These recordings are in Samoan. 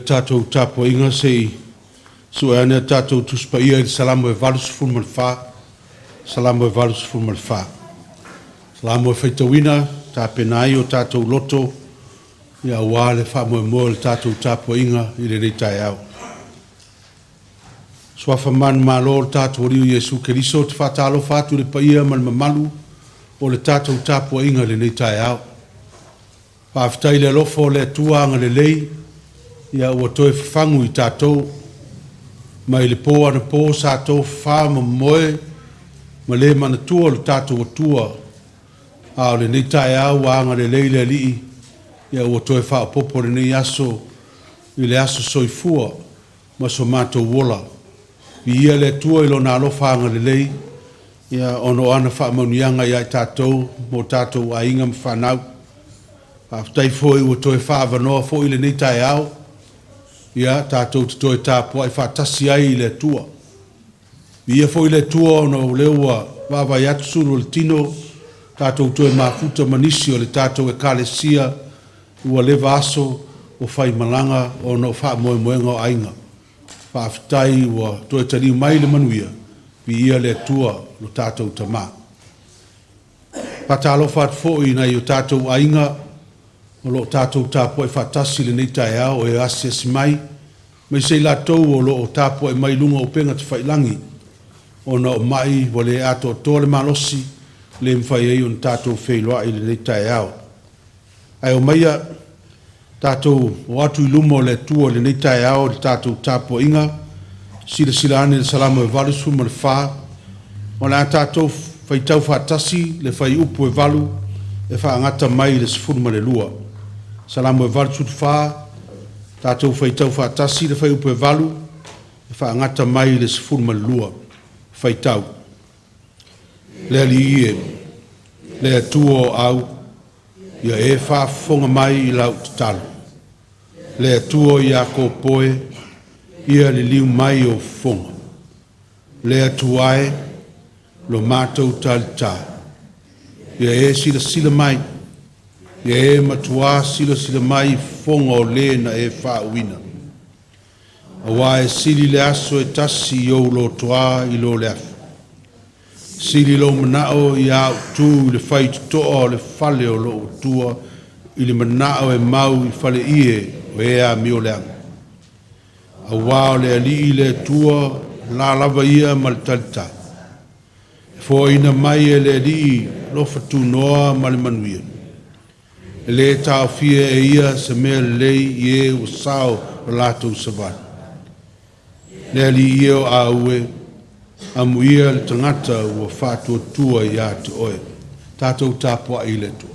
tatou tapuaiga se i sue ane a tatou Tusi Paia i le Salamo e 84, Salamo e 84. Salamo e faitauina, tapena ai o tatou loto aua le faamoemoe o le tatou tapuaiga i lenei taeao. Suafa manumalo o le tatou Alii o Iesu Keriso, ou te faatalofa atu i le paia ma le mamalu o le tatou tapuaiga i lenei taeao. Faafetai i le alofa o le Atua agalelei ua toe fafagu i tatou mai le po anapo sa tofafa ma momoe ma le manatua lo tatou Atua, a o lenei taeao ua agalelei le Alii ua toe faaopoopo lenei aso i le aso soifua ma so matou ola. Viia le Atua i Lona alofa agalelei ona o ana faamanuiaga ia i tatou ma o tatou aiga ma fanau. Faafetai foi ua toe faaavanoa foi lenei taeao tatou te toe tapuai faatasi ai i le Atua. Viia foi le Atua ona o lea ua vaavaai atu sulu o le tino, tatou toe mafuta ma nisi o le tatou Ekalesia ua leva aso o faimalaga ona o faamoemoega o aiga. Faafetai ua toe taliu mai le manuia, viia le Atua lo tatou Tama. E faatalofa atu foi i nai o tatou aiga o lo o tatou tapuai faatasi i lenei taeao o e asiasi mai, aemaise i latou o lo o tapuai mai i luga o upega tafailagi ona o mai ua le atoatoa le malosi, le mafai ai ona tatou feiloai i lenei taeao. Ae omaia tatou o atu i luma o le Atua i lenei taeao i le tatou tapuaiga, silasila ane i le Salamo e 84, o le a tatou faitau faatasi le fuaiupu e 8 e faagata mai i le 12. Salamo e 84, tatou faitau faatasi le fuaiupu e 8 e faagata mai i le 12. Faitau: Le Alii e, le Atua o Au, ia e faafofoga mai i lau tatalo. Le Atua o Iakopo e, ia liliu mai ou fofoga. Le Atua e, lo matou talitā, ia e silasila mai, ia e matuā silasila mai i fofoga o le na e faauuina. Aua e sili le aso e tasi i ou lotoā i lo le 1,000. Sili lou manao ia utu i le faitotoa o le fale o lou Atua i le manao e mau i faleie o e amioleaga. Aua o le Alii le Atua, o la lava ia ma le talitā. E foaina mai e le Alii alofa tunoa ma le manuia. E lē taofia e ia se mea lelei i e ua sao lo latou savali. Le Alii e o aue, amuia le tagata ua faatuatua ia te oe. Tatou tapuai i le Atua.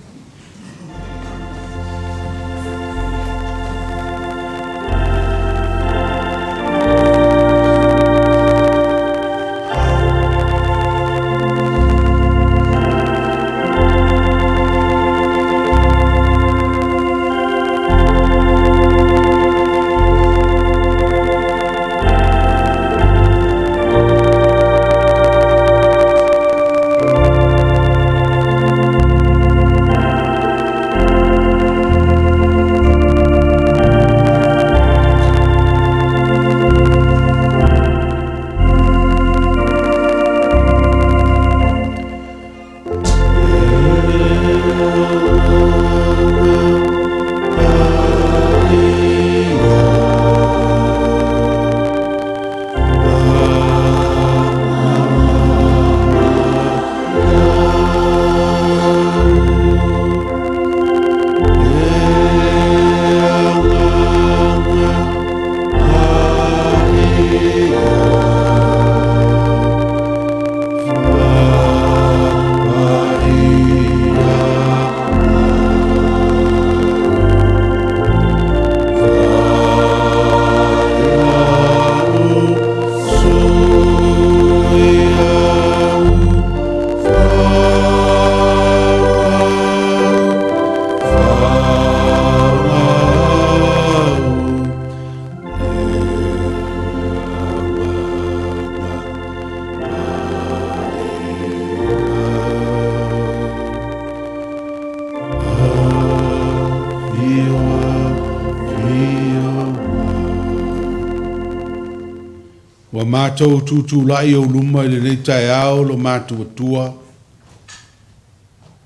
Ua matou tutulai i ou luma i lenei taeao lo matou Atua,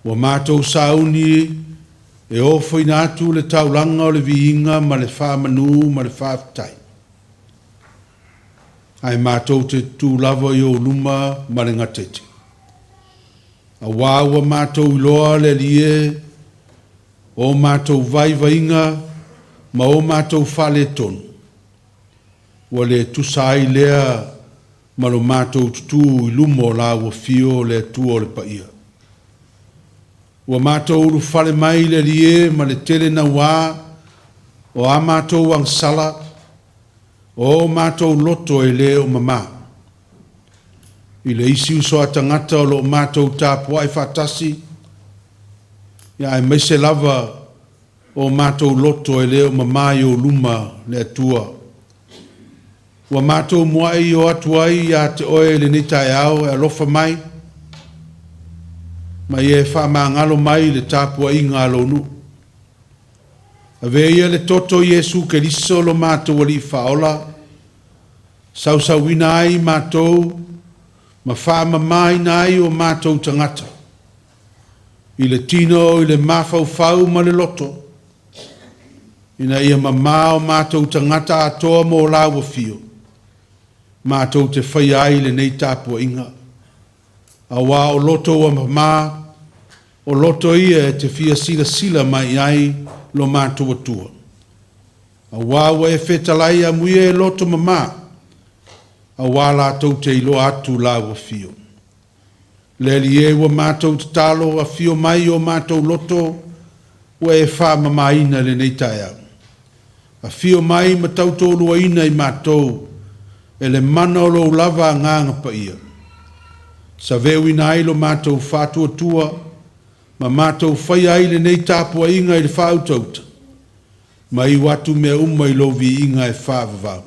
ua matou sauni e ofoina atu le taulaga o le viiga ma le faamanu ma le faafetai, ae matou te tutu lava i ou luma ma le gatete. Auā ua matou iloa le Alii e, o matou vaivaiga ma o matou faaletonu, ua le tusa ai lea ma lo matou tutū i luma o Lau Afio le Atua o le paia. Ua matou ulufale mai le Alii e ma le tele nauā o a matou agasala, o o matou loto e le o mamā. I le isi uso a tagata o lo o matou tapuai faatasi, aemaise lava o matou loto e le o mamā i ou luma le Atua. Ua matou muai o atu ai ia te Oe i lenei taeao e alofa mai ma ia e faamagalo mai i le tapuaiga a lou nuu. Avea ia le toto o Iesu Keriso lo matou Alii Faaola, sausauina ai matou ma faamamaina ai o matou tagata, i le tino, i le mafaufau ma le loto, ina ia mamā o matou tagata atoa mo Lau Afio, matou te faia ai lenei tapuaiga. Auā o loto ua mamā, o loto ia e te fia silasila mai i ai lo matou Atua. Auā ua e fetalai, amuia e loto mamā, auā latou te iloa atu Lau Afio. Le Alii e, ua matou tatalo, afio mai i o matou loto ua e faamamāina i lenei taeao. Afio mai ma tautoaluaina i matou e le mana o Lou lava Agaga Paia, saveuina ai lo matou faatuatua ma matou faia ai lenei tapuaiga i le faautauta, ma iu atu mea uma i Lou viiga e faavavau.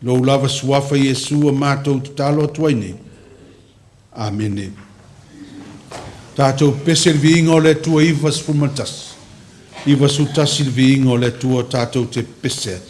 Lou lava Suafa Iesu ua matou tatalo atu ai nei. Amene. Tatou pepese i le viiga o le Atua 91. 91 le viiga o le Atua tatou te pepese ai.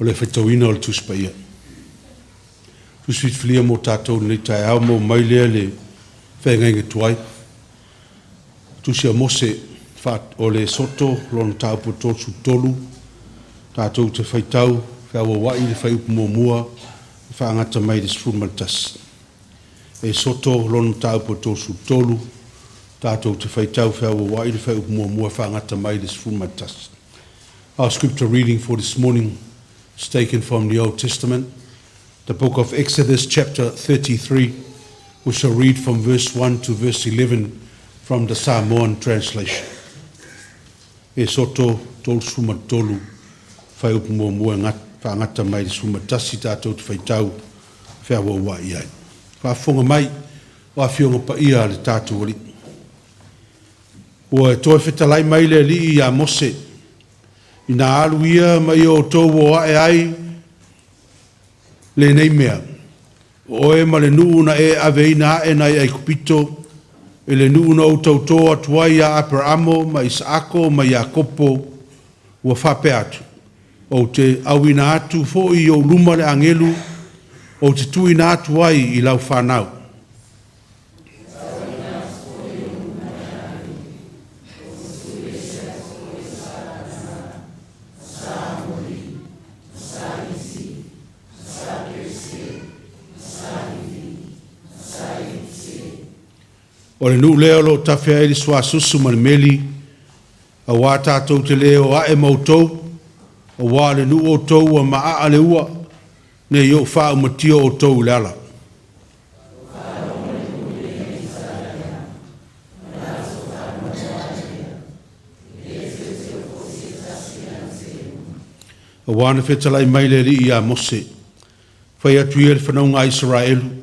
O le faitauina o le Tusi Paia. Tusi filifilia mo tatou i lenei taeao, maua mai lea i le feagaiga tuai. Tusi a Mose o le Esoto, lona mataupu e 33, tatou te faitau feauauai le fuaiupu muamua e faagata mai i le 11. Esoto lona mataupu e 33, tatou te faitau feauauai le fuaiupu muamua e faagata mai i le 11. Our scripture reading for this morning is taken from the Old Testament, the book of Exodus, chapter 33. We shall read from verse 1 to verse 11 from the Samoan translation. Esoto 33, fuaiupu muamua e faagata mai le 11 tatou te faitau feauauai ai. Faafofoga mai o Afioga Paia a le tatou Alii. Ua toe fetalai mai le Alii ia Mose, ina alu ia ma ia outou o ae ai lenei mea, o oe ma le nuu na e aveina ae nai Aikupito, i le nuu na ou tautō atu ai ia Aperaamo ma Isaako ma Iakopo, ua faapea atu, ou te auina atu foi i ou luma le agelu ou te tuuina atu ai i lau fanau. O le nuu lea o lo o tafe ai le suasusu ma le meli, auā tatou te le o ae ma outou, auā o le nuu outou ua maaa le ua, ne i ou faaumatia outou i le ala. Auā na fetalai mai le Alii ia Mose, fai atu ia i le fanauga a Isaraelu,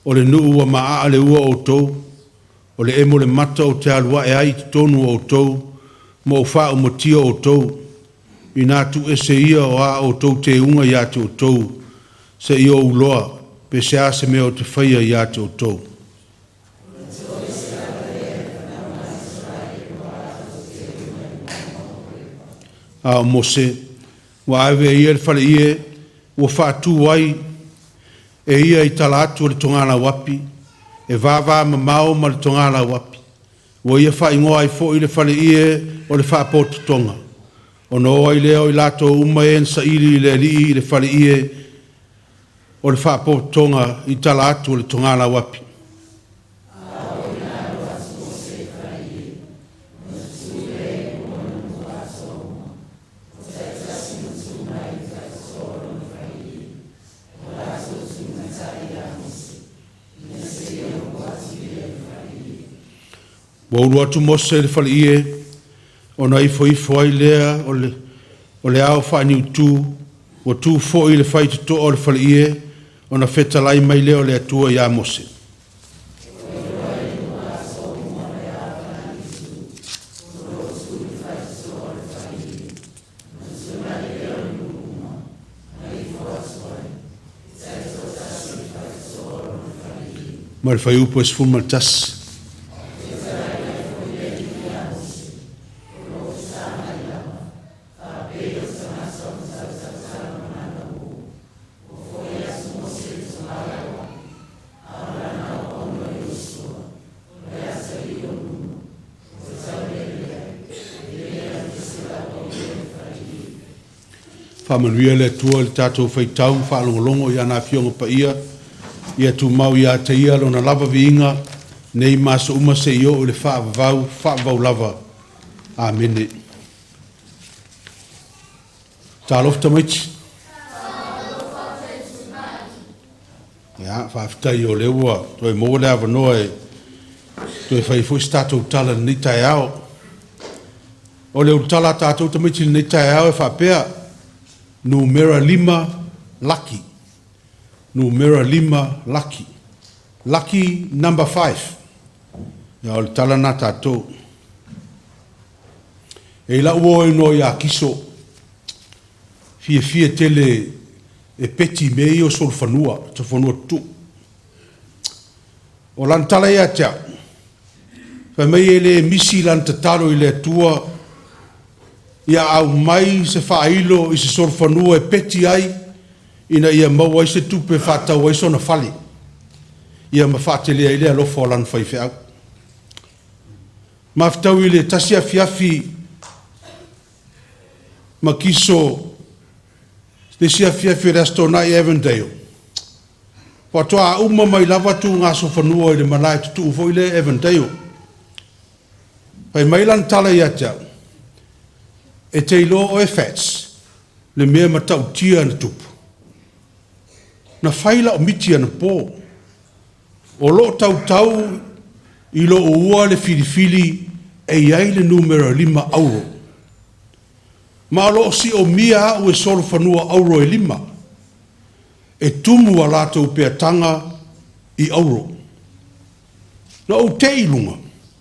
o le nuu ua maaa le ua outou, o le emo le mata ou te alu ae ai i totonu o outou, ma ou faaumatia outou, ina tuuese ia o a outou teuga ia te outou, seia ou iloa pe se a se mea ou te faia ia te outou. A o Mose, ua ave e ia i le faleie ua faatu ai e ia i tala atu o le togalauapi, e vavamamao ma le togalauapi. Ua ia faaigoa ai foi le faleie o le Faapotopotoga. Ona o ai lea o i latou uma e na saili i le Alii i le faleie o le Faapotopotoga i tala atu o le togalauapi. Ua ulu atu Mose i le faleie, ona ifoifo ai lea o le ao faaniutu, ua tu foi i le faitotoa o le faleie, ona fetalai mai lea o le Atua ia Mose. Ma le fuaiupu e 11. Faamanuia le Atua i le tatou faitau ma faalogologo i ana Afioga Paia, ia tumau ia te Ia Lona lava viiga, nei ma aso uma seia oo i le faavavau, faavavau lava. Amene. Talofa tamaiti. Ia, faafetai o lea ua toe maua le avanoa e toe fai ai foi se tatou tala i lenei taeao. O le ulutala a tatou tamaiti i lenei taeao e faapea, numera 5, laki. Numera 5, laki. Lucky number 5. Ia, o le tala lena a tatou. E i lau uo e igoa ia Kiso, fiafia tele e peti i mea ia o solofanua, solofanua tutu. O lana tala ia te au, fai mai e le misi lana tatalo i le Atua. Ia aumai se faailo i se solofanua e peti ai ina ia maua ai se tupe e faatau ai sona fale, ia ma faatele ai le alofa o lana faifeau. Maftau i le tasi afiafi ma kiso le isi afiafi o le Aso Toonai i Avondale, faatoa uma mai lava tuugasofanua i le malae tutuu foi lea i Avondale. Fai mai lana tala ia te au, “E te iloa oe Fats, le mea matautia na tupu? Na fai la'u miti anapo. O lo'o tautau i lo'u ua le filifili e i ai le numera 5 auro, ma o lo'o si'omia a'u e solofanua auro e lima, e tumu a latou peataga i auro. Na ou te'i i luga,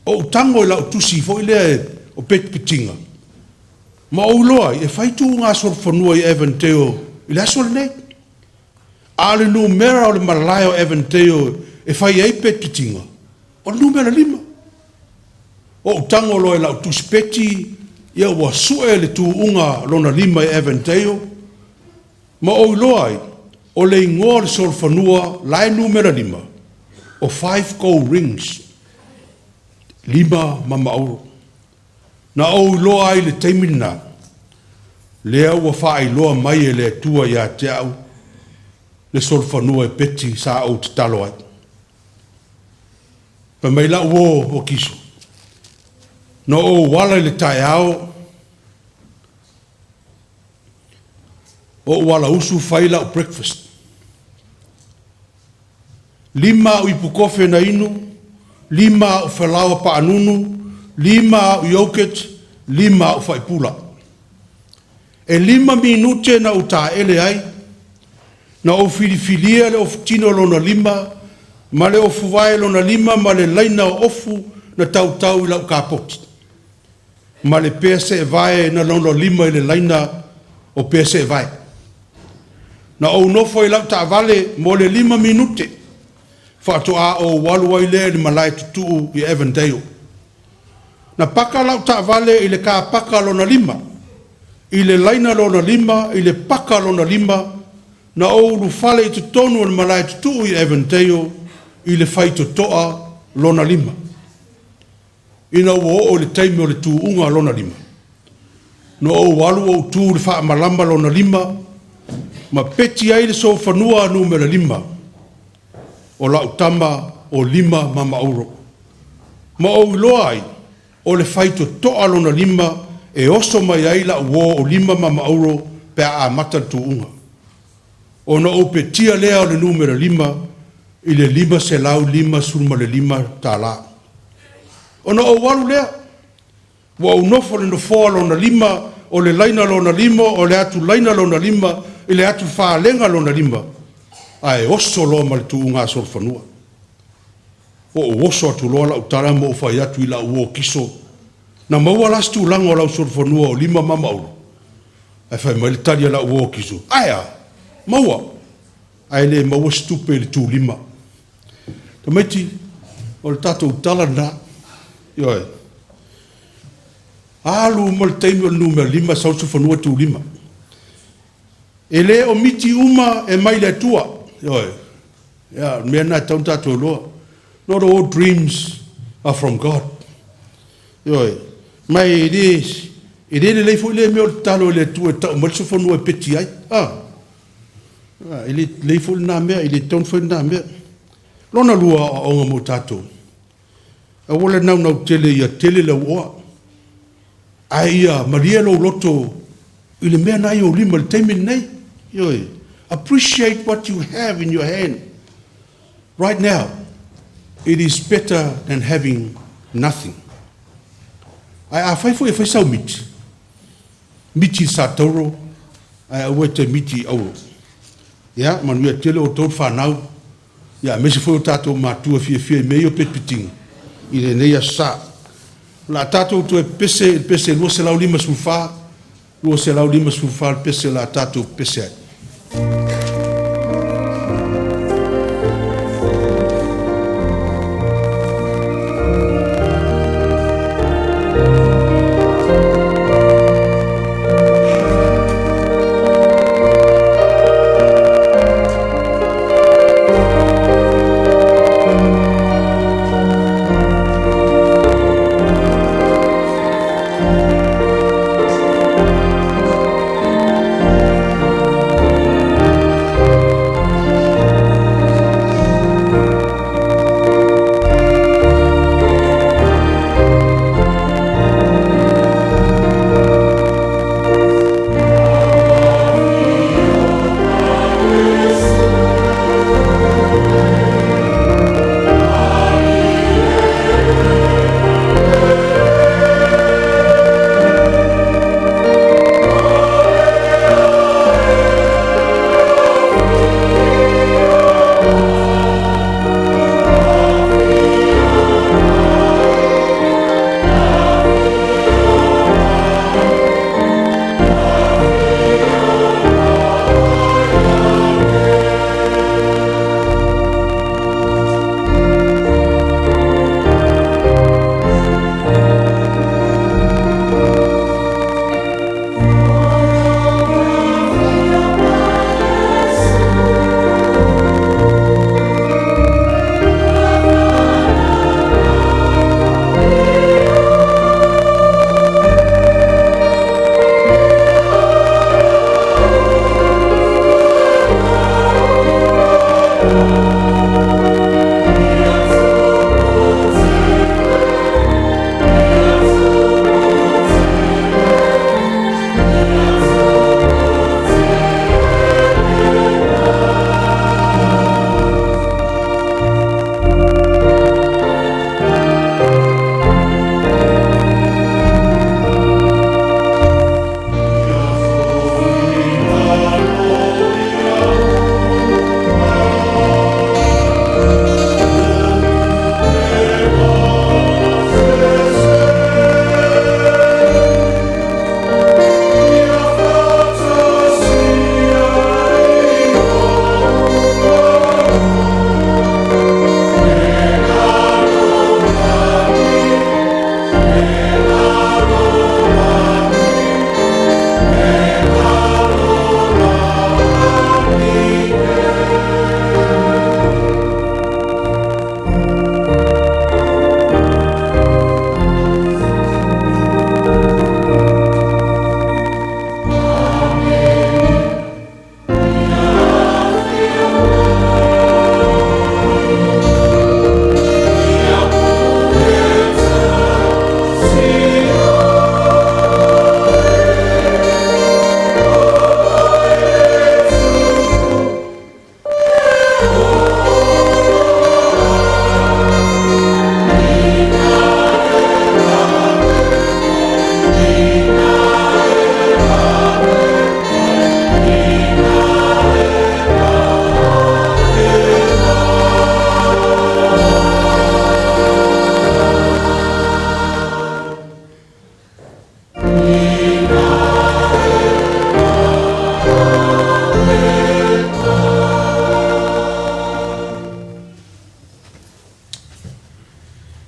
ou tago i la'u tusi foi lea o petipetiga, ma ou iloa ai e fai tuugasolofanua i Avondale i le aso lenei. A o le numera o le malae o Avondale e fai ai petipetiga, o le numera 5. Ou tago loa i la'u tusi peti, ia ua sue le tuuga lona 5 i Avondale, ma ou iloa ai o le igoa o le solofanua la e numera 5, o Five Gold Rings, lima mama auro. Na ou iloa ai i le taimi lena, lea ua faailoa mai e le Atua ia te a'u le solofanua e peti sa ou tatalo ai. Fai mai la'u uo o Kiso, na ou ala i le taeao, ou ala usu fai la'u breakfast, 5 a'u ipu kofe na inu, 5 a'u falaoa paanunu, 5 a'u yogurt, 5 a'u faipula. E 5 minute na ou taele ai, na ou filifilia le ofutino lona lima ma le ofuvae lona lima ma le laina o ofu na tautau i la'u kapoti, ma le pea seevae na lona lima i le laina o pea seevae. Na ou nofo i lau taavale mo le 5 minute, faatoa ou alu ai lea i le malae tutuu i Avondale. Na paka lau taavale i le kapaka lona lima, i le laina lona lima, i le paka lona lima, na ou ulufale i totonu o le malae tutuu i Avondale i le faitotoa lona lima. Ina ua oo i le taimi o le tuuga lona lima, na ou alu ou tu i le faamalama lona lima ma peti ai le solofanua numera 5, o lau tama o 5 mama auro. Ma ou iloa ai, o le faitotoa lona lima e oso mai ai la'u uo o 5 mama auro pe a amata le tuuga. Ona ou petia lea o le numera 5 i le $555. Ona ou alu lea, ua ou nofo i le nofoa lona lima o le laina lona lima o le atu laina lona lima i le atu falega lona lima, ae oso loa ma le tuuga solofanua. Ua ou oso atu loa lau tala ma ou fai atu i lau uo kiso, na maua la se tulaga o lau solofanua o 5 mama auro? Ae fai mai le tali a lau uo kiso, ae a, maua, ae le maua se tupe i le tu lima. Tamaiti, o le tatou tala lena, ioe. Alu uma le taimi o le numera 5, sau le solofanua tu lima. E le o miti uma e mai le Atua. Ioe. Ia, o le mea lena e tatau ona tatou iloa. Not all dreams are from God. Ioe. Ma e le lelei foi lea mea o le tatalo i le Atua e tau mai le solofanua e peti ai. Ah. E le lelei foi lena mea, e le tatau ona fai lena mea. Lona lua o aoaoga mo tatou. Aua le naunau tele ia tele le auoa, ae ia malie lou loto i le mea na i ou lima i le taimi lenei. Ioe. Appreciate what you have in your hand right now. It is better than having nothing. Ae afai foi e fai sau miti, miti i le satauro, ae aua e te miti i auro. Ia, manuia tele outou le fanau, ia aemaise foi o tatou matua fiafia i mea ia o petipetiga i lenei aso Sa. O le a tatou toe pepese i le pese 254, 254 le pese o le a tatou pepese ai.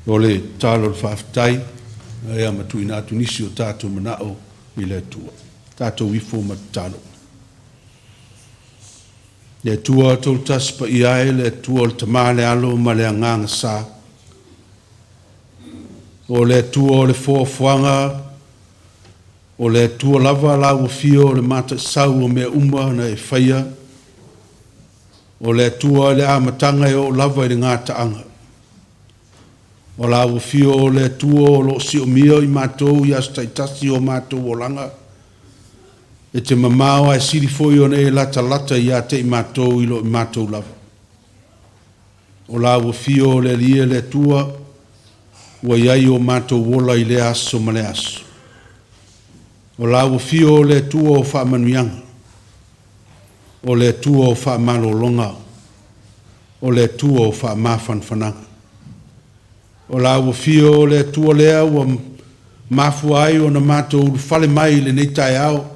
O le tatalo o le faafetai ia ma tuuina atu nisi o tatou manao i le Atua. Tatou ifo ma tatalo. Le Atua Toatasi Paia e, le Atua o le Tama, le Alo ma le Agaga Sa, o le Atua o le foafoaga, o le Atua lava lau afio o le mataisau o mea uma na e faia, o le Atua i le amataga e oo lava i le gataaga. O lau afio o le Atua o lo o siomia i matou i aso taitasi o matou olaga, e te mamao ae sili foi ona e latalata ia te i matou i lo matou lava. O lau afio o le Alii e le Atua, ua i ai o matou ola i lea aso ma lea aso. O lau afio o le Atua o faamanuiaga, o le Atua o faamalologa, o le Atua o faamafanafanaga. O lau afio o le Atua lea ua mafua ai ona matou ulufale mai i lenei taeao,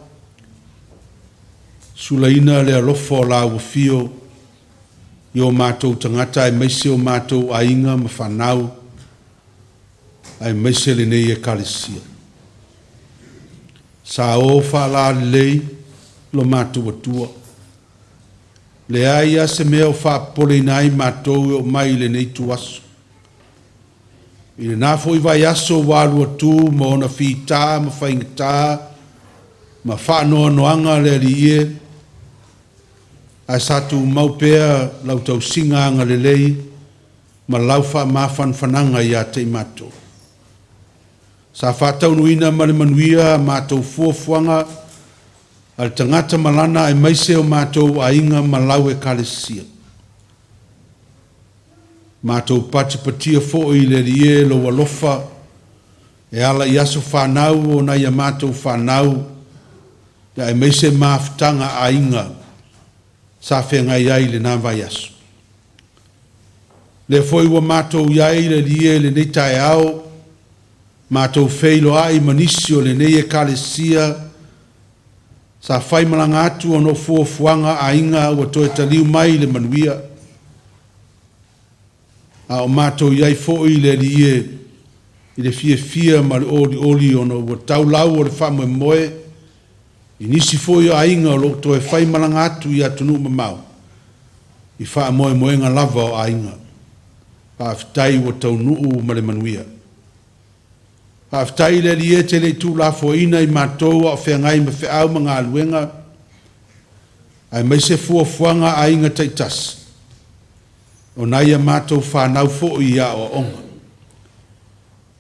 sulaina le alofa o lau afio i o matou tagata aemaise o matou aiga ma fanau, aemaise lenei Ekalesia. Sa o faalalelei lo matou Atua. Leai lava se mea o faapopoleina ai matou e oo mai i lenei ituaso. I lena foi vaiaso ua alu atu ma ona fita ma faigata ma faanoanoaga le Alii e, ae sa tumau pea lau tausiga agalelei ma lau faamafanafanaga ia te i matou. Sa faataunuuina ma le manuia a matou fuafuaga a le tagata ma lana aemaise o matou aiga ma lau Ekalesia. Matou patipatia foi i le Alii e lou alofa e ala i aso fanau o nai a matou fanau, aemaise mafutaga aiga sa feagai ai i lena vaiaso. Lea foi ua matou i ai le Alii e i lenei taeao, matou feiloai ma nisi o lenei Ekalesia sa faimalaga atu ona o fuafuaga aiga ua toe taliu mai i le manuia. A o matou i ai foi i le Alii e i le fiafia ma le olioli ona ua tau lau o le faamoemoe i nisi foi o aiga o lo o toe faimalaga atu i atunuu mamao i faamoemoega lava o aiga. Faafetai ua taunuu ma le manuia. Faafetai i le Alii e te le i tuulafoaiina i matou a o feagai ma feau ma galuega, aemaise fuafuaga aiga taitasi, o nai a matou fanau foi i aoaoga.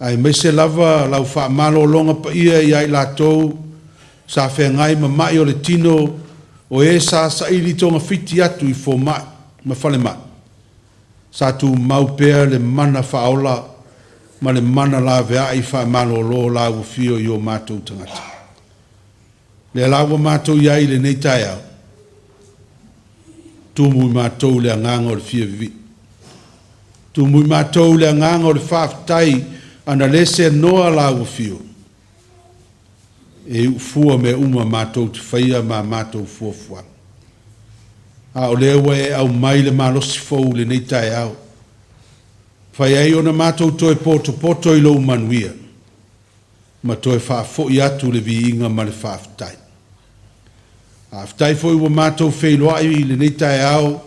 Aemaise lava lau faamalologa paia ia i latou sa feagai ma mai o le tino, o e sa saili togafiti atu i fomai ma falemai, sa tumau pea le mana faaola ma le mana laveai faamalolo lau afio i o matou tagata. Lea la ua matou i ai i lenei taeao, tumu i matou le agaga o le fia vivii. Tumu i matou le agaga o le faafetai ana le seanoa lau afio, e iufua mea uma matou te faia ma matou fuafuaga. A o lea ua e aumai le malosi fou i lenei taeao, fai ai ona matou toe potopoto i lou manuia, ma toe faafoi atu le viiga ma le faafetai. Faafetai foi ua matou feiloai i lenei taeao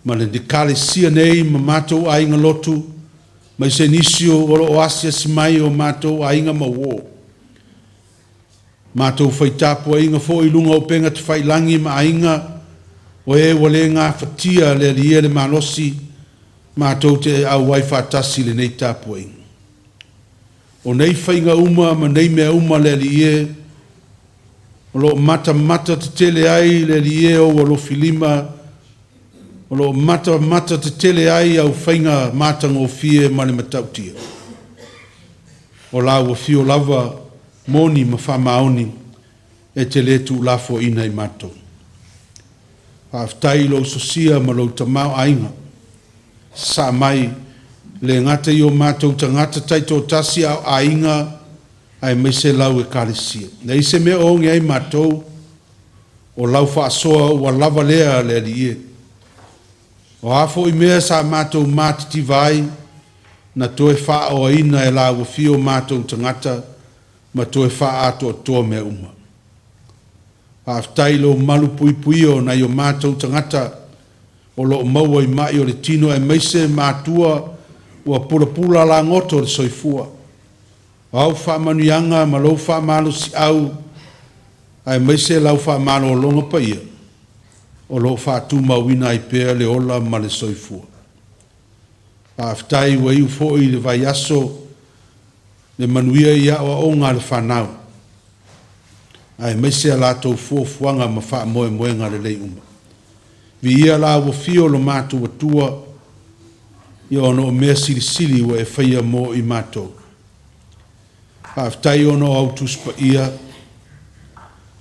ma le Ekalesia nei ma matou aiga lotu, maise nisi o lo o asiasi mai o matou aiga ma uo. Matou faitapuaiga foi i luga o upega tafailagi ma aiga, o e ua le gafatia le Alii e le malosi, matou te auai faatasi i lenei tapuaiga. O nei faiga uma ma nei mea uma le Alii e, o lo o matamata tetele ai le Alii e ou alofilima, o lo o matamata tetele ai au faiga matagofie ma le matautia. O lau afio lava moni ma faamaoni e te le tuulafoaiina i matou. Faafetai i lou sosia ma lou tamaoaiga. Sasaa mai, le gata i o matou tagata taitoatasi a o aiga Aemaise lau Ekalesia. E leai se mea o oge ai matou, o lau faasoa ua lava lea le Alii e. O a foi mea sa matou matitiva ai, na toe faaoaina e lau afio o matou tagata ma toe faaatoatoa mea uma. Faafetai i lou malupuipuia o nai o matou tagata o lo o maua i mai o le tino aemaise matua ua pulapula lagoto le soifua. O au faamanuiaga ma lou faamalosiau aemaise lau faamalologa paia o lo o faatumauina ai pea le ola ma le soifua. Faafetai ua iu foi le vaiaso le manuia i aoaoga a le fanau, aemaise a latou fuafuaga ma faamoemoega lelei uma. Viia lau Afio lo matou Atua, ia ona o mea silisili ua e faia mo i matou. Faafetai ona o au Tusi Paia,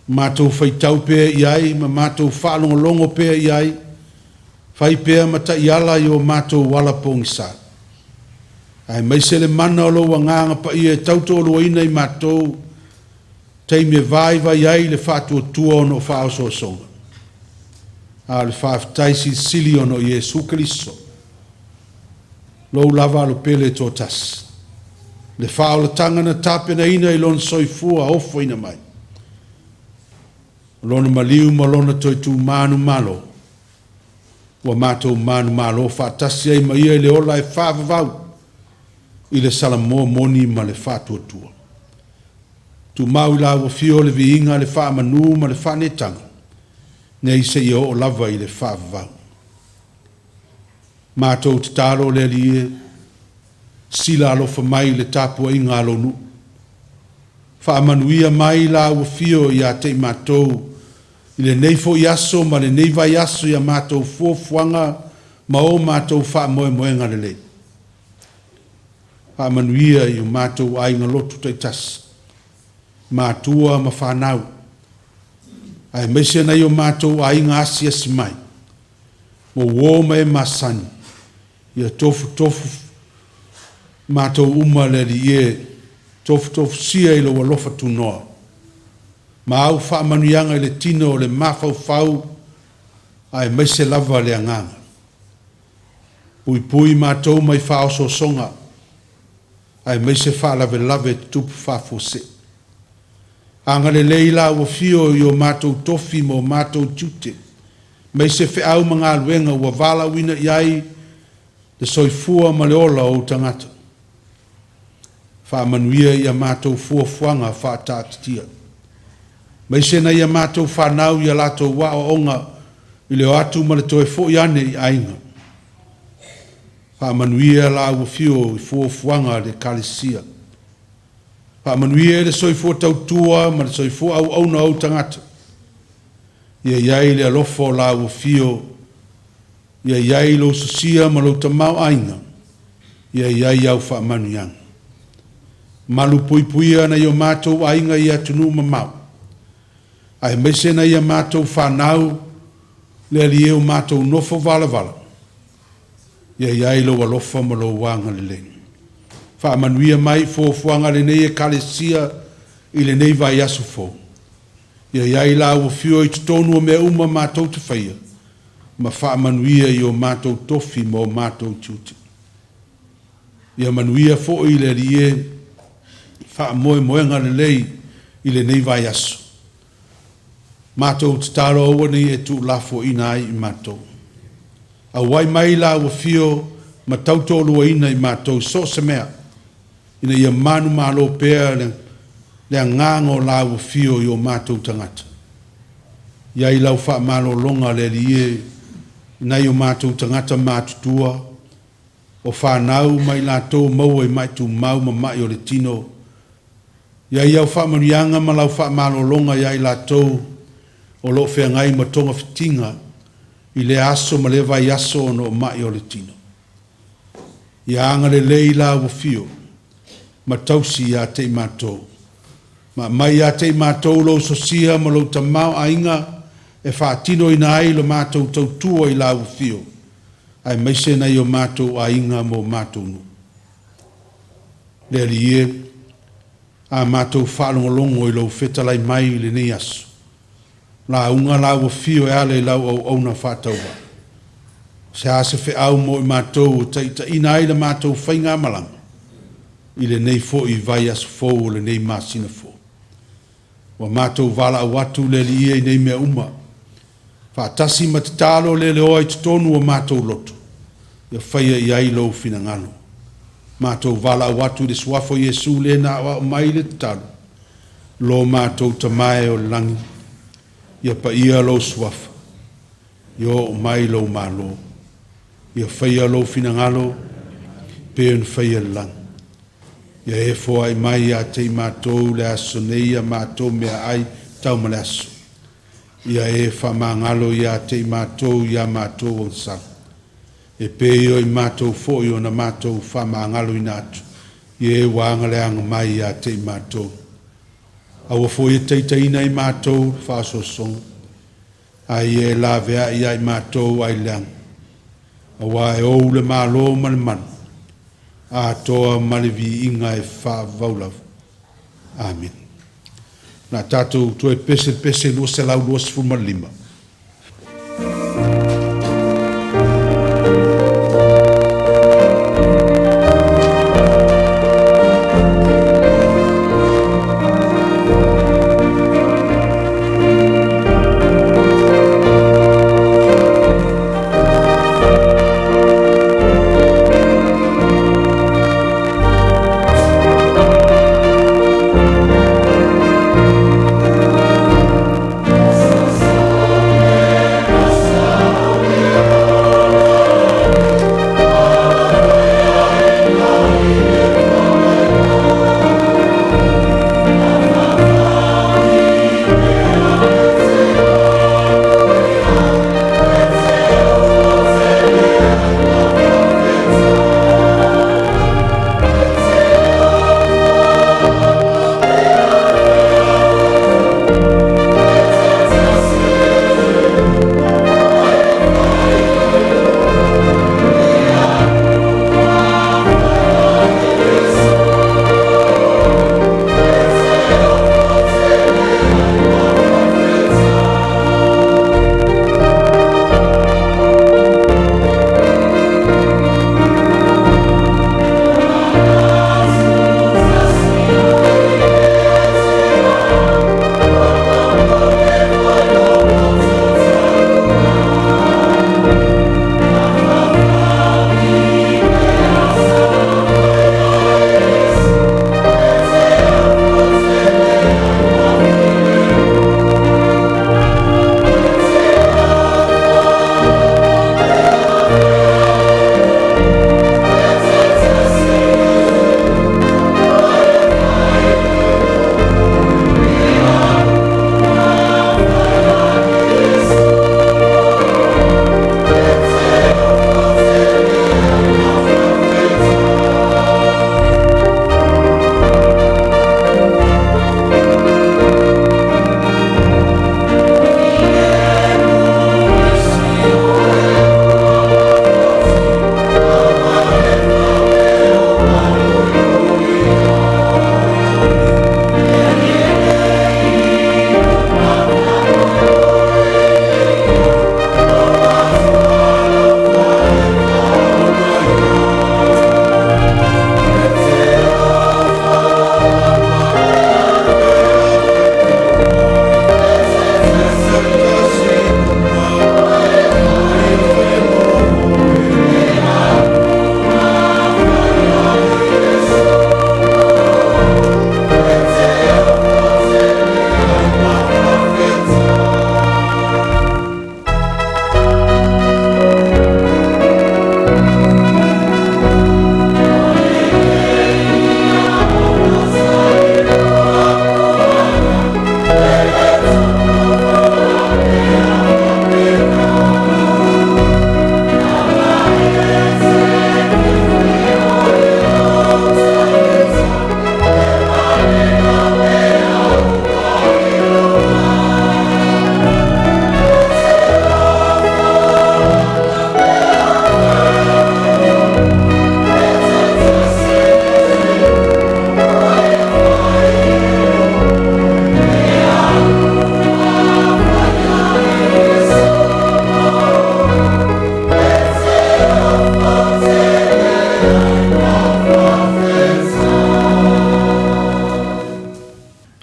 matou faitau pea i ai ma matou faalogologo pea i ai, fai pea ma taiala i o matou ala pogisa, aemaise le mana o lou Agaga Paia e tautoaluaina i matou taimi e vaivai ai le faatuatua ona o faaosoosoga. A o le faafetai silisili ona o Iesu Keriso, lou lava Alo pele e toatasi, le faaolataga na tapenaina i Lona soifua ofoina mai, o Lona maliu ma Lona toe tu manumalo, ua matou manumalo faatasi ai ma Ia i le ola e faavavau i le salamua moni ma le faatuatua. Tumau i lau Afio le viiga, le faamanu ma le faaneetaga, nei seia oo lava i le faavavau. Matou tatalo le Alii e, sila alofa mai i le tapuaiga a lou nuu. Faamanuia mai lau Afio ia te i matou i lenei foi aso ma lenei vaiaso i a matou fuafuaga ma o matou faamoemoega lelei. Faamanuia i o matou aiga lotu taitasi, matua ma fanau, aemaise nai o matou aiga asiasi mai, o uo ma e masani, ia tofutofu matou uma le Alii e, tofutofusia i lou alofa tunoa ma au faamanuiaga i le tino, le mafaufau aemaise lava le agaga. Puipui matou mai faaosoosoga aemaise faalavelave tutupu faafuasei. Agalelei lau Afio i o matou tofi ma o matou tiute, aemaise feau ma galuega ua valaauina i ai le soifua ma le ola o ou tagata. Faamanuia i a matou fuafuaga faataatitia, aemaise nai a matou fanau i a latou aoaoga i le o atu ma le toe foi ane i aiga. Faamanuia lau Afio i fuafuaga a le Ekalesia. Faamanuia i le soifua tautua ma le soifua auauna o ou tagata. Ia i ai le alofa o lau Afio, ia i ai lou sosia ma lou tamaoaiga, ia i ai au faamanuiaga. Malupuipuia nai o matou aiga i atunuu mamao, aemaise nai a matou fanau le Alii e o matou nofo valavala, ia i ai lou alofa ma lou agalelei. Faamanuia mai i fuafuaga a lenei Ekalesia i lenei vaiaso fou. Ia i ai lau Afio i totonu o mea uma matou te faia, ma faamanuia i o matou tofi ma o matou tiute. Ia manuia foi le Alii e faamoemoega lelei i lenei vaiaso. Matou tatalo aua ne i e tuulafoaiina ai i matou. Auai mai lau Afio ma tautoaluaina i matou so o se mea, ina ia manumalo pea le, le agaga o lau Afio i o matou tagata. I ai lau faamalologa le Alii e i nai o matou tagata matutua, o fanau ma i latou maua i mai tumau ma mai o le tino, i ai au faamanuiaga ma lau faamalologa ia i latou o lo o feagai ma togafitiga i lea aso ma lea vaiaso ona o mai o le tino. Ia agalelei lau Afio ma tausi ia te i matou. Ma aumai ia te i matou lou sosia ma lou tamaoaiga e faatinoina ai le matou tautua i lau Afio, aemaise nai o matou aiga ma o matou nuu. Le Alii e, A matou faalogologo i lou fetalai mai i lenei aso, lauga la ua fio e ala i lau auauna faatauvaa. O se a se feau mo i matou e taitaiina ai la matou faigamalaga i lenei foi vaiaso fou o lenei masina fou. Ua matou valaau atu le Alii e i nei mea uma, faatasi ma tatalo leleoa i totonu o matou loto, ia faia i ai lou finagalo. Matou valaau atu i le Suafa o Iesu le na aoao mai le tatalo, Lo matou Tama e o le lagi, ia paia lou Suafa, ia oo mai lou Malo, ia faia lou finagalo pei ona faia i le lagi. Ia e foai mai ia te i matou i le aso nei a matou meaai tau ma le aso. Ia e faamagalo ia te i matou i a matou agasala, e pei o i matou foi ona matou faamagaloina atu i e ua agaleaga mai ia te i matou. Aua foi e te taitaiina i matou i le faaosoosoga, ae ia e laveai ia i matou ai le leaga, auā e ou le Malo ma le mana, atoa ma le viiga e faavavau lava. Amene. O le a tatou toe pese i le pese 225.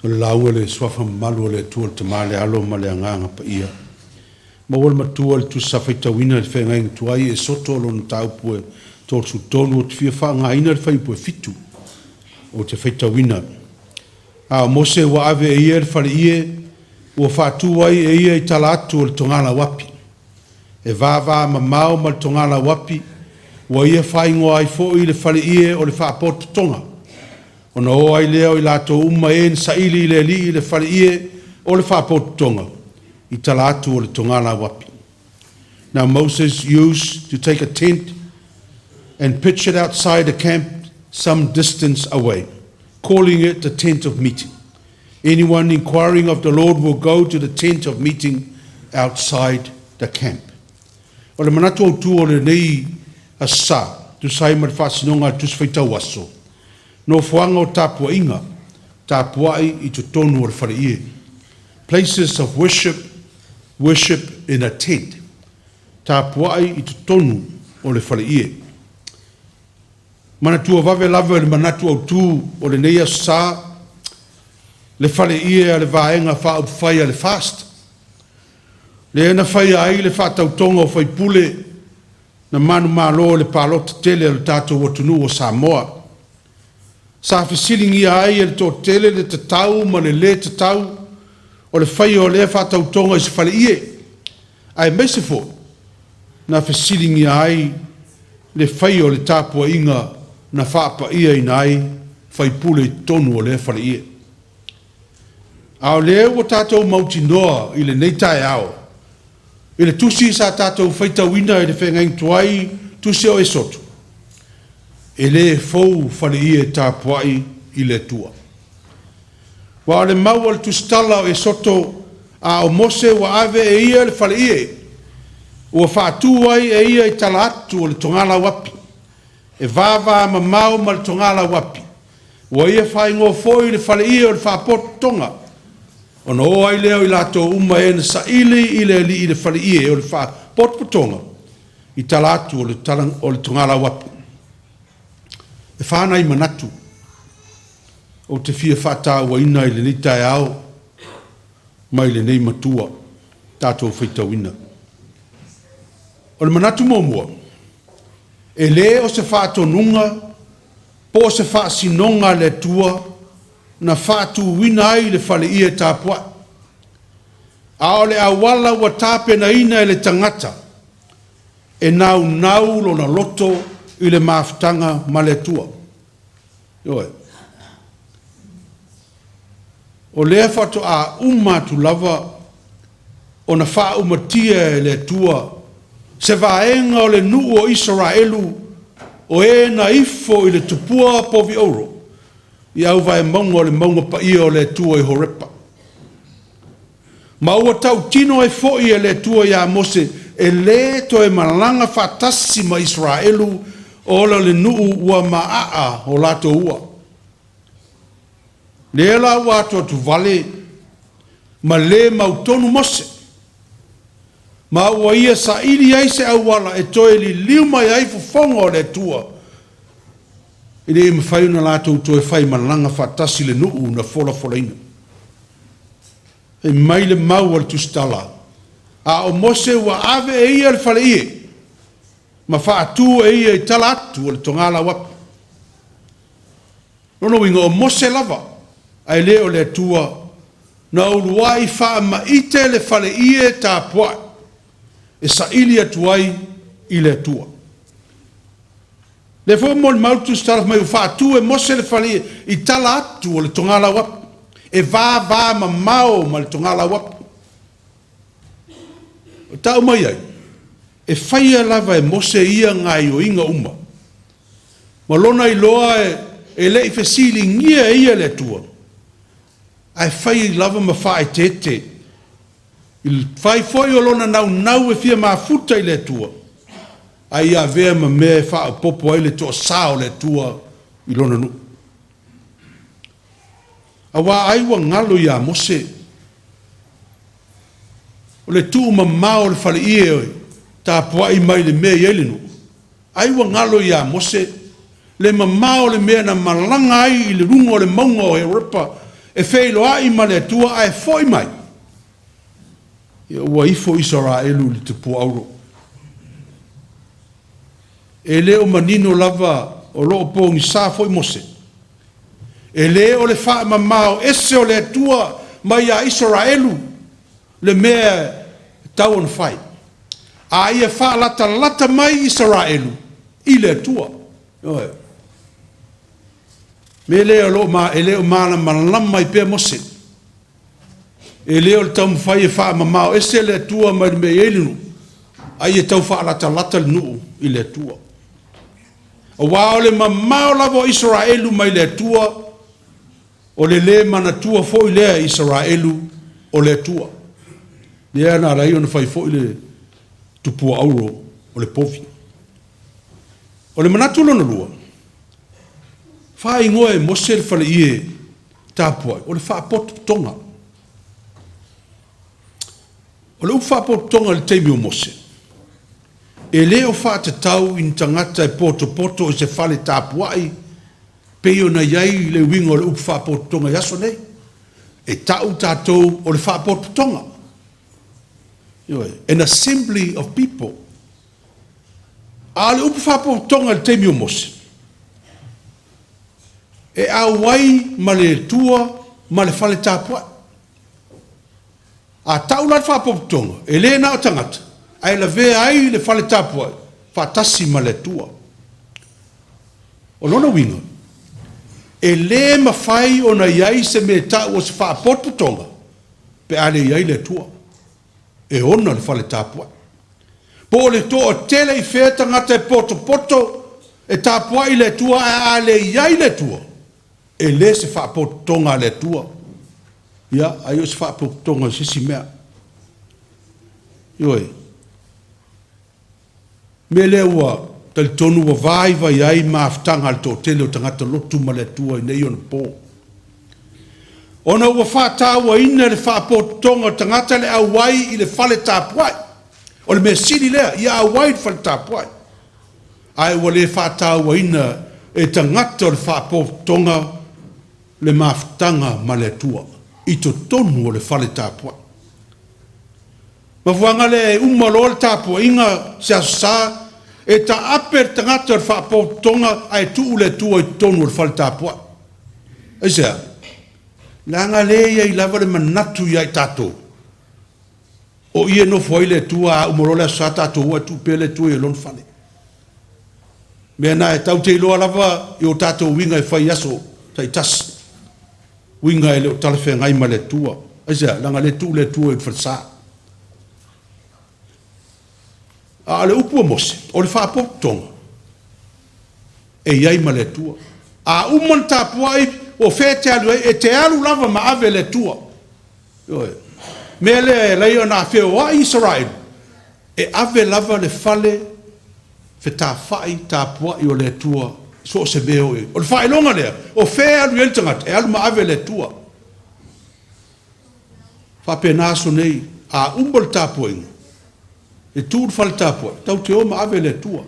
O le lauga i le Suafa mamalu o le Atua le Tama, le Alo ma le Agaga Paia. Maua le Matua i le Tusi Sa faitauina i le Feagaiga Tuai Esoto lona mataupu e 33, ou te fia faaaogaina le fuaiupu e 7 ou te faitauina. A o Mose ua ave e ia le faleie ua faatu ai e ia i tala atu o le togala-uapi, e vavamamao ma le togala-uapi, ua ia faaigoa ai foi le faleie o le Faapotopotoga. Ona o ai lea o i latou uma e na saili i le Alii i le faleie o le Faapotopotoga i tala atu o le togala-uapi. Now Moses used to take a tent and pitch it outside the camp some distance away, calling it the tent of meeting. Anyone inquiring of the Lord will go to the tent of meeting outside the camp. O le manatu autu o lenei Aso Sa, tusa ai ma le faasinoga a le Tusi Faitau Aso, Nofoaga o Tapuaiga, Tapuai i totonu o le Faleie, Places of Worship, Worship in a Tent, Tapuai i totonu o le Faleie. Manatua vave lava i le manatu autu o lenei Aso Sa, le faleie a le Vaega Faaupufai a le FAST, lea na faia ai le faatautoga o faipule na manumalo i le palota tele a le tatou atunuu o Samoa. Sa fesiligia ai e le toatele le tatau ma le lē tatau o le faia o lea faatautoga i se faleie, aemaise foi na fesiligia ai le faia o le tapuaiga na faapaiaina ai faipule i totonu o lea faleie. A o lea ua tatou mautinoa i lenei taeao i le tusi sa tatou faitauina i le feagaiga tuai Tusi o Esoto, e le fou faleie tapuai i le Atua. Aua o le mau a le tusitala o Esoto, a o Mose ua ave e ia le faleie, ua faatu ai e ia i tala atu o le togala-uapi, e vavamamao ma le togala-uapi, ua ia faaigoa foi le faleie o le Faapotopotoga, ona o ai lea o i latou uma e na saili i le Alii i le faleie o le Faapotopotoga i tala atu o le togala-uapi. E fa nai manatu ou te fia faatauaina i lenei taeao mai lenei matua tatou faitauina. O le manatu muamua, e le o se faatonuga po o se faasinoga a le Atua na faatuina ai le faleie tapuai, a o le auala ua tapenaina e le tagata e naunau lona loto i le mafutaga ma le Atua. Ioe. O lea faatoa uma atu lava ona faaumatia e le Atua se vaega o le nuu o Isaraelu o e na ifo i le tupua povi auro i auvaemauga o le mauga paia o le Atua i Horepa. Ma ua tautino ai foi e le Atua ia Mose e lē toe malaga faatasi ma Isaraelu ona o le nuu ua maaa o latou ua. Lea la ua atuatuvale ma lē mautonu Mose, ma ua ia saili ai se auala e toe liliu mai ai fofoga o le Atua, ina ia mafai ona latou toe faimalaga faatasi le nuu na folafolaina. Fai mai le mau a le Tusitala, A o Mose ua ave e ia le faleie, ma faatu e ia i tala atu o le togala-uapi. Lona uiga, o Mose lava, ae le o le Atua, na uluai faamaite le faleie tapuai e saili atu ai i le Atua. Lea foi ua molimau le Tusitala fai mai ua faatu e Mose le faleie i tala atu o le togala-uapi, e vavamamao ma le togala-uapi. E tau mai ai, e faia lava e Mose ia gaoioiga uma, ma lona iloa e le i fesiligia e ia le Atua, ae fai lava ma faaeteete, i le fai foi o lona naunau e fia mafuta i le Atua, a ia avea ma mea e faaopoopo ai le toasa o le Atua i lona nuu. Aua ai ua galo ia Mose o le tuumamao o le faleie e tapuai mai le mea e i ai le nuu, ai ua galo ia Mose le mamao o le mea na malaga ai i le luga o le mauga o Horepa e feiloai ma le Atua ae foi mai, ia ua ifo Isaraelu i le tupua auro. E le o manino lava o lo o pogisa foi Mose. E le o le faamamao ese o le Atua mai ia Isaraelu le mea e tatau ona fai, a ia faalatalata mai Isaraelu i le Atua. Ioe. Mea lea o lo o e le o malamalama ai pea Mose. E le o le taumafai e faamamao ese le Atua mai le mea e i ai le nuu, a ia tau faalatalata le nuu i le Atua. Aua o le mamao lava o Isaraelu mai le Atua, o le lē manatua foi lea e Isaraelu o le Atua. Lea na ala ai ona fai foi le tupua auro o le povi. O le manatu lona lua, faaigoa e Mose le faleie tapuai, o le faapotopotoga. O le upu faapotopotoga i le taimi o Mose, e le o faatatau i ni tagata e potopoto i se fale tapuai pei ona i ai le uiga o le upu faapotopotoga i aso nei. E ta'u tatou o le faapotopotoga. Ioe. An assembly of people. A o le upu faapotopotoga i le taimi o Mose, e auai ma le Atua ma le fale tapuai. A tau la le faapotopotoga, e le na o tagata, ae lavea ai le fale tapuai faatasi ma le Atua. O lona uiga, e le mafai ona i ai se mea e ta'u o se faapotopotoga pe a le i ai le Atua e ona le fale tapuai. Po o le toatele i fea tagata e potopoto e tapuai i le Atua, ae a le i ai le Atua, e le se faapotopotoga a le Atua, ia, ai o se faapotopotoga i se isi mea. Ioe. Mea lea ua talitonu ua vaivai ai mafutaga a le toatele o tagata lotu ma le Atua i nei ona po. Ona ua faatauaina le faapotopotoga o tagata le auai i le fale tapuai. O le mea sili lea, ia auai i le fale tapuai. Ae ua le faatauaina e tagata o le faapotopotoga le mafutaga ma le Atua i totonu o le fale tapuai. Mafuaaga lea e uma loa le tapuaiga se Aso Sa, e taape le tagata o le faapotopotoga ae tuu le Atua i totonu o le fale tapuai. Aisea? Leaga lea e i ai lava le manatu ia i tatou, o i e nofo ai le Atua, a uma loa le Aso Sa tatou o ae tuu pea le Atua i lona fale. Mea na e tatou te iloa lava i o tatou uiga e fai i aso taitasi, uiga e le o talafeagai ma le Atua. Aisea? Leaga o lea e tuu le Atua i le falesa. A o le upu a Mose, o le faapotopotoga, e i ai ma le Atua. A uma ona tapuai, o fea e te alu ai? E te alu lava ma ave le Atua. Ioe. Mea lea e ala ai ona feoai Isaraelu, e ave lava le fale fetafai tapuai o le Atua i so o se mea e oo i ai. O le faailoga lea, o fea e alu i ai le tagata, e alu ma ave le Atua. Faapena aso nei, a uma le tapuaiga, e tu le fale tapuai, tatou te o ma ave le Atua.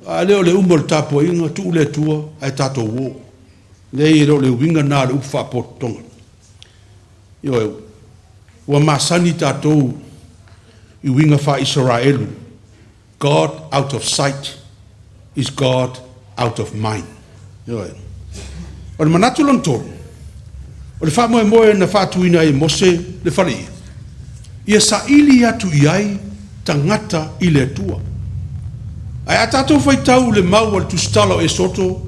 A le o le uma o le tapuaiga, tuu le Atua ae tatou o. Leai, e le o le uiga lena o le upu faapotopotoga. Ioe, ua masani tatou i uiga faa-Isaraelu, God out of sight is God out of mind. Ioe. O le manatu lona tolu, o le faamoemoe na faatuina ai e Mose le faleie, ia saili atu i ai tagata i le Atua. Ae a tatou faitau i le mau a le Tusitala o Esoto,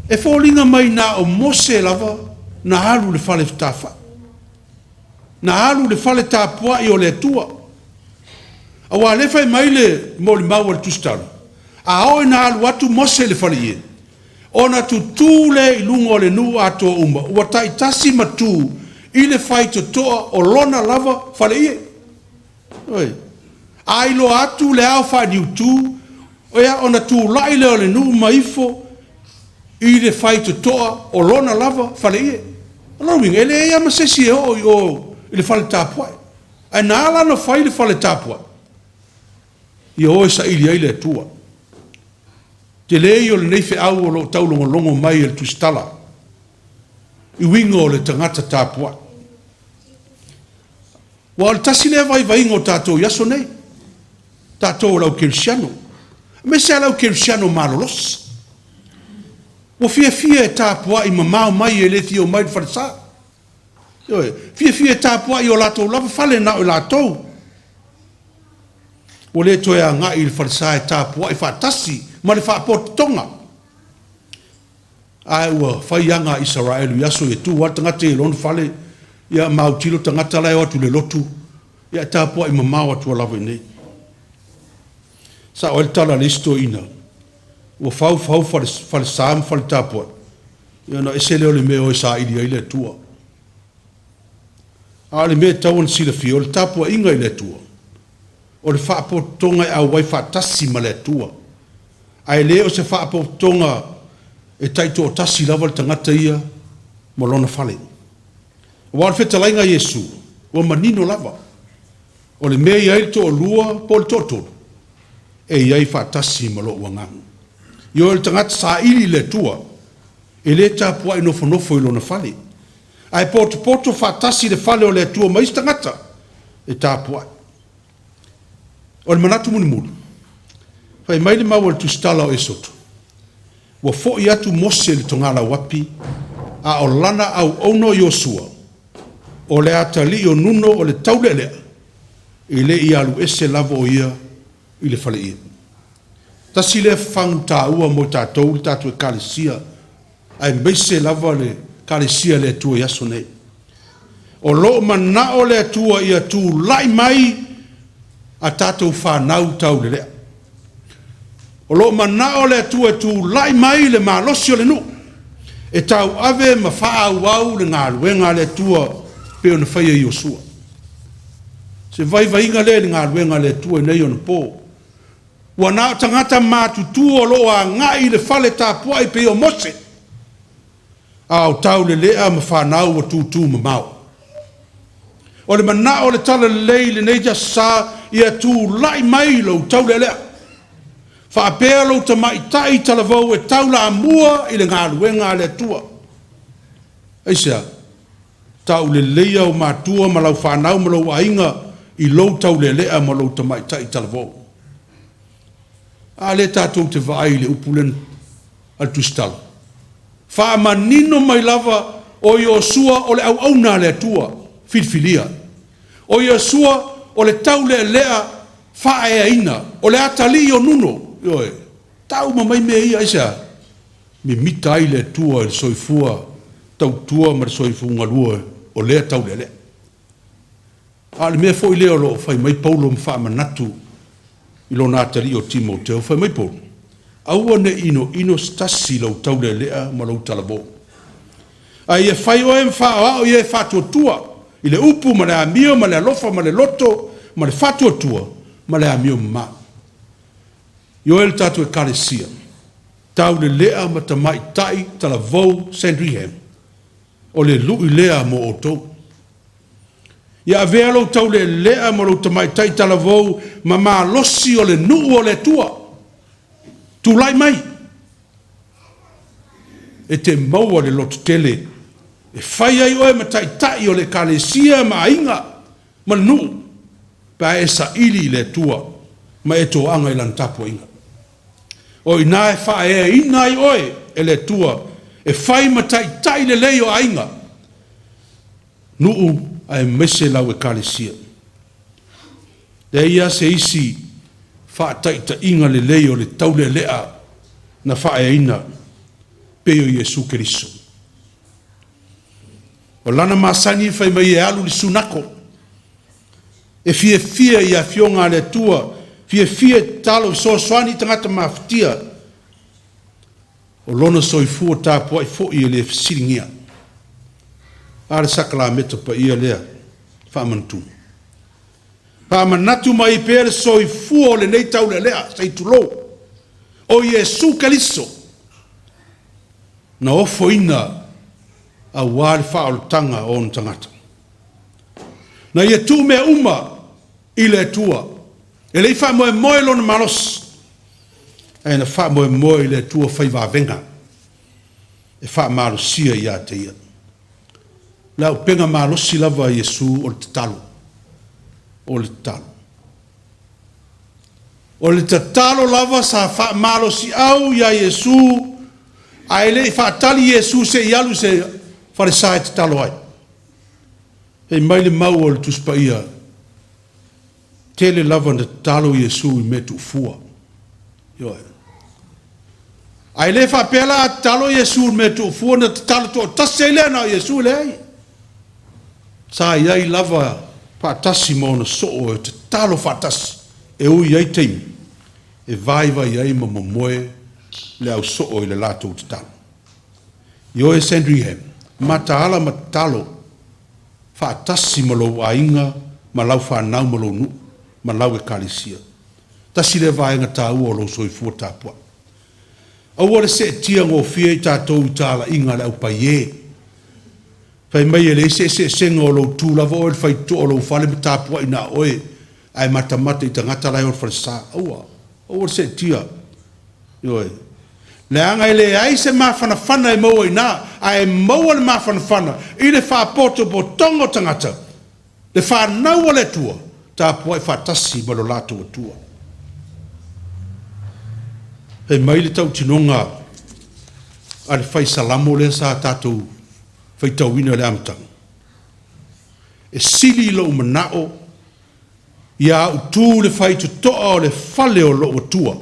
e foliga mai na o Mose lava na alu i le fale fetafai, na alu i le fale tapuai o le Atua. Aua o lea e fai mai le molimau a le Tusitala, a oo ina alu atu Mose i le faleie, ona tutū lea i luga o le nuu atoa uma, ua taitasi ma tu i le faitotoa o lona lava faleie. Oi. A iloa atu le ao faaniutu, ia ona tulai lea o le nuu ma ifo i le faitotoa o lona lava faleie. O lona uiga, e leai lava ma se isi e oo i o i le fale tapuai. Ae na ala ona fai le fale tapuai, ia o e saili ai le Atua. Tele ia o lenei feau o lo o taulogologo mai e le Tusitala. i uiga o le tagata tapuai. Aua o le tasi lea vaivaiga o tatou i aso nei, tatou o le au kerisiano, aemaise lava le au kerisiano malolosi, ua fiafia e tapuai mamao mai e le fia omai i le falesa. Ioe, fiafia e tapuai i o latou lava fale na o i latou. Ua le toe agai i le falesa e tapuai faatasi ma le faapotopotoga. Ae ua fai aga a Isaraelu i aso ia, e tu lava le tagata ia i lona fale, ia ma autilo tagata la e o atu i le lotu, ia ae tapuai mamao atu lava i inei. E sao ai le tala a le isi toeaina, ua fau fau falesa ma fale tapuai, ia ona ese lea o le mea e o e saili ai le Atua. A o le mea e tatau ona silafia, o le tapuaiga i le Atua, o le faapotopotoga e auai faatasi ma le Atua, ae le o se faapotopotoga e taitoatasi lava le tagata ia ma lona fale. Aua o le fetalaiga a Iesu, ua manino lava, o le mea e i ai le toalua po o le toatolu, e i ai faatasi ma lou agaga. Ioe, o le tagata saili i le Atua, e le tapuai nofonofo i lona fale, ae potopoto faatasi i le fale o le Atua ma isi tagata e tapuai. O le manatu mulimuli, fai mai le mau a le Tusitala o Esoto, Ua foi atu Mose i le togalauapi, a o lana auauna o Iosua, o le atalii o Nuno o le taulealea, e le i alu ese lava o ia i le faleie. Tasi lea fagu taua mo i tatou le tatou Ekalesia, aemaise lava le Ekalesia a le Atua i aso nei. O lo o manao le Atua ia tulai mai a tatou fanau taulelea. O lo o manao le Atua e tulai mai le malosi o le nuu e tauave ma faaauau le galuega a le Atua pei ona faia e Iosua. O se vaivaiga lea i le galuega a le Atua i nei ona po. Ua na o tagata matutua o lo o agai i le fale tapuai pei o Mose, a o taulelea ma fanau ua tutu mamao. O le manao o le Talalelei i lenei Aso Sa, ia tulai mai lou taulealea, faapea lou tamaitai talavou e taulamua i le galuega a le Atua. Aisea? Tauleleia ou matua ma lau fanau ma lou aiga i lou taulealea ma lou tamaitai talavou. A lea tatou te vaai i le upu lea a le Tusitala, faamanino mai lava o Iosua o le auauna a le Atua filifilia. O Iosua o le taulealea faaeaina, o le atalii o Nuno. Ioe, tau uma mai mea ia, aisea? Mimita ai le Atua i le soifua tautua ma le soifua galue o lea taulealea. A o le mea foi lea o lo o fai mai Paulo ma faamanatu i lona atalii o Timoteo, fai mai Paulo, Aua ne i inoino se tasi i lou taulealea ma lou talavou, a ia fai oe ma faaoao i e faatuatua i le upu ma le amio ma le alofa ma le loto ma le faatuatua ma le amio mama. Ioe le tatou Ekalesia, taulelea ma tamaitai talavou Sandringham, o le lui lea mo outou. Ia avea lou taulealea ma lou tamaitai talavou ma malosi o le nuu o le Atua. Tulai mai e te maua le lototele e fai ai oe ma taitai o le Ekalesia ma aiga ma le nuu pe a e saili i le Atua ma e toaga i Lana tapuaiga. O i ina e faaeaina ai oe e le Atua e fai ma taitai lelei o aiga, nuu aemaise lau Ekalesia. Leai lava se isi faataitaiga lelei o le taulealea na faaeaina pei o Iesu Keriso. O lana masani fai mai e alu i le sunako, e fiafia i afioga a le Atua, fiafia e tatalo fesoasoani i tagata mafatia. O lona soifua tapuai foi e le fesiligia. A le sakalameta paia lea faamanatuga. Faamanatu mai pea le soifua o lenei taulealea, se i tulou, o Iesu Keriso, na ofoina aua le faaolataga o ona tagata. Na ia tuu mea uma i le Atua. E le i faamoemoe i lona malosi, ae na faamoemoe i le Atua fai vavega e faamalosia ia te ia. Le auupega malosi lava a Iesu o le tatalo. O le tatalo. O le tatalo lava sa faamalosiau ia Iesu, ae le i faatali Iesu se i alu i se falesa e tatalo ai. Fai mai le mau a le Tusi Paia, tele lava ina tatalo Iesu i mea tuufua. Ioe. Ae le faapea la a tatalo Iesu i mea tuufua ona tatalo toatasi ai lea na o Iesu, leai. Sa i ai lava faatasi ma ona soo e tatalo faatasi, e ui i ai taimi e vaivai ai ma momoe le ausoo i le latou tatalo. Ioe Sandringham, mataala ma tatalo faatasi ma lou aiga ma lau fanau ma lou nuu ma lau ekalesia. Tasi lea vaega taua o lou soifua tapuai. Aua le seetia gofie i tatou i talaiga a le aupaiē. Fai mai e leai se eseesega o lou tu lava oe i le faitotoa o lou fale ma tapuai na o oe ae matamata i tagata la e o i le falesa. Aua, aua le seetia. Ioe. Leaga e leai se mafanafana e maua i ina, ae maua le mafanafana i le faapotopotoga o tagata, le fanau a le Atua, tapuai faatasi ma lo latou Atua. Fai mai le tautinoga a le fai Salamo lea sa tatou faitauina i le amataga, E sili lou manao ia au tu i le faitotoa o le fale o lou Atua,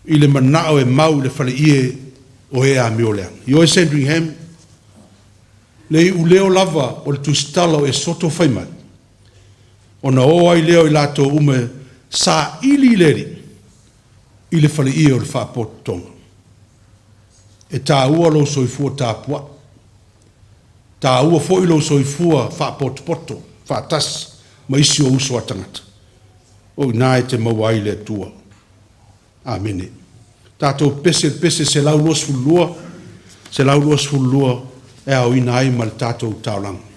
i le manao e mau i le faleie o e amioleaga. Ioe Sandringham, le iuleo lava o le tusitala o Esoto fai mai, ona o ai lea o i latou uma e saili i le Alii i le faleie o le faapotopotoga. E taua lou soifua tapuai, taua foi lou soifua faapotopoto faatasi ma isi ou uso a tagata. O i ina e te maua ai le Atua. Amene. Tatou pepese i le pese 122, 122 e aoina ai ma le tatou taolaga.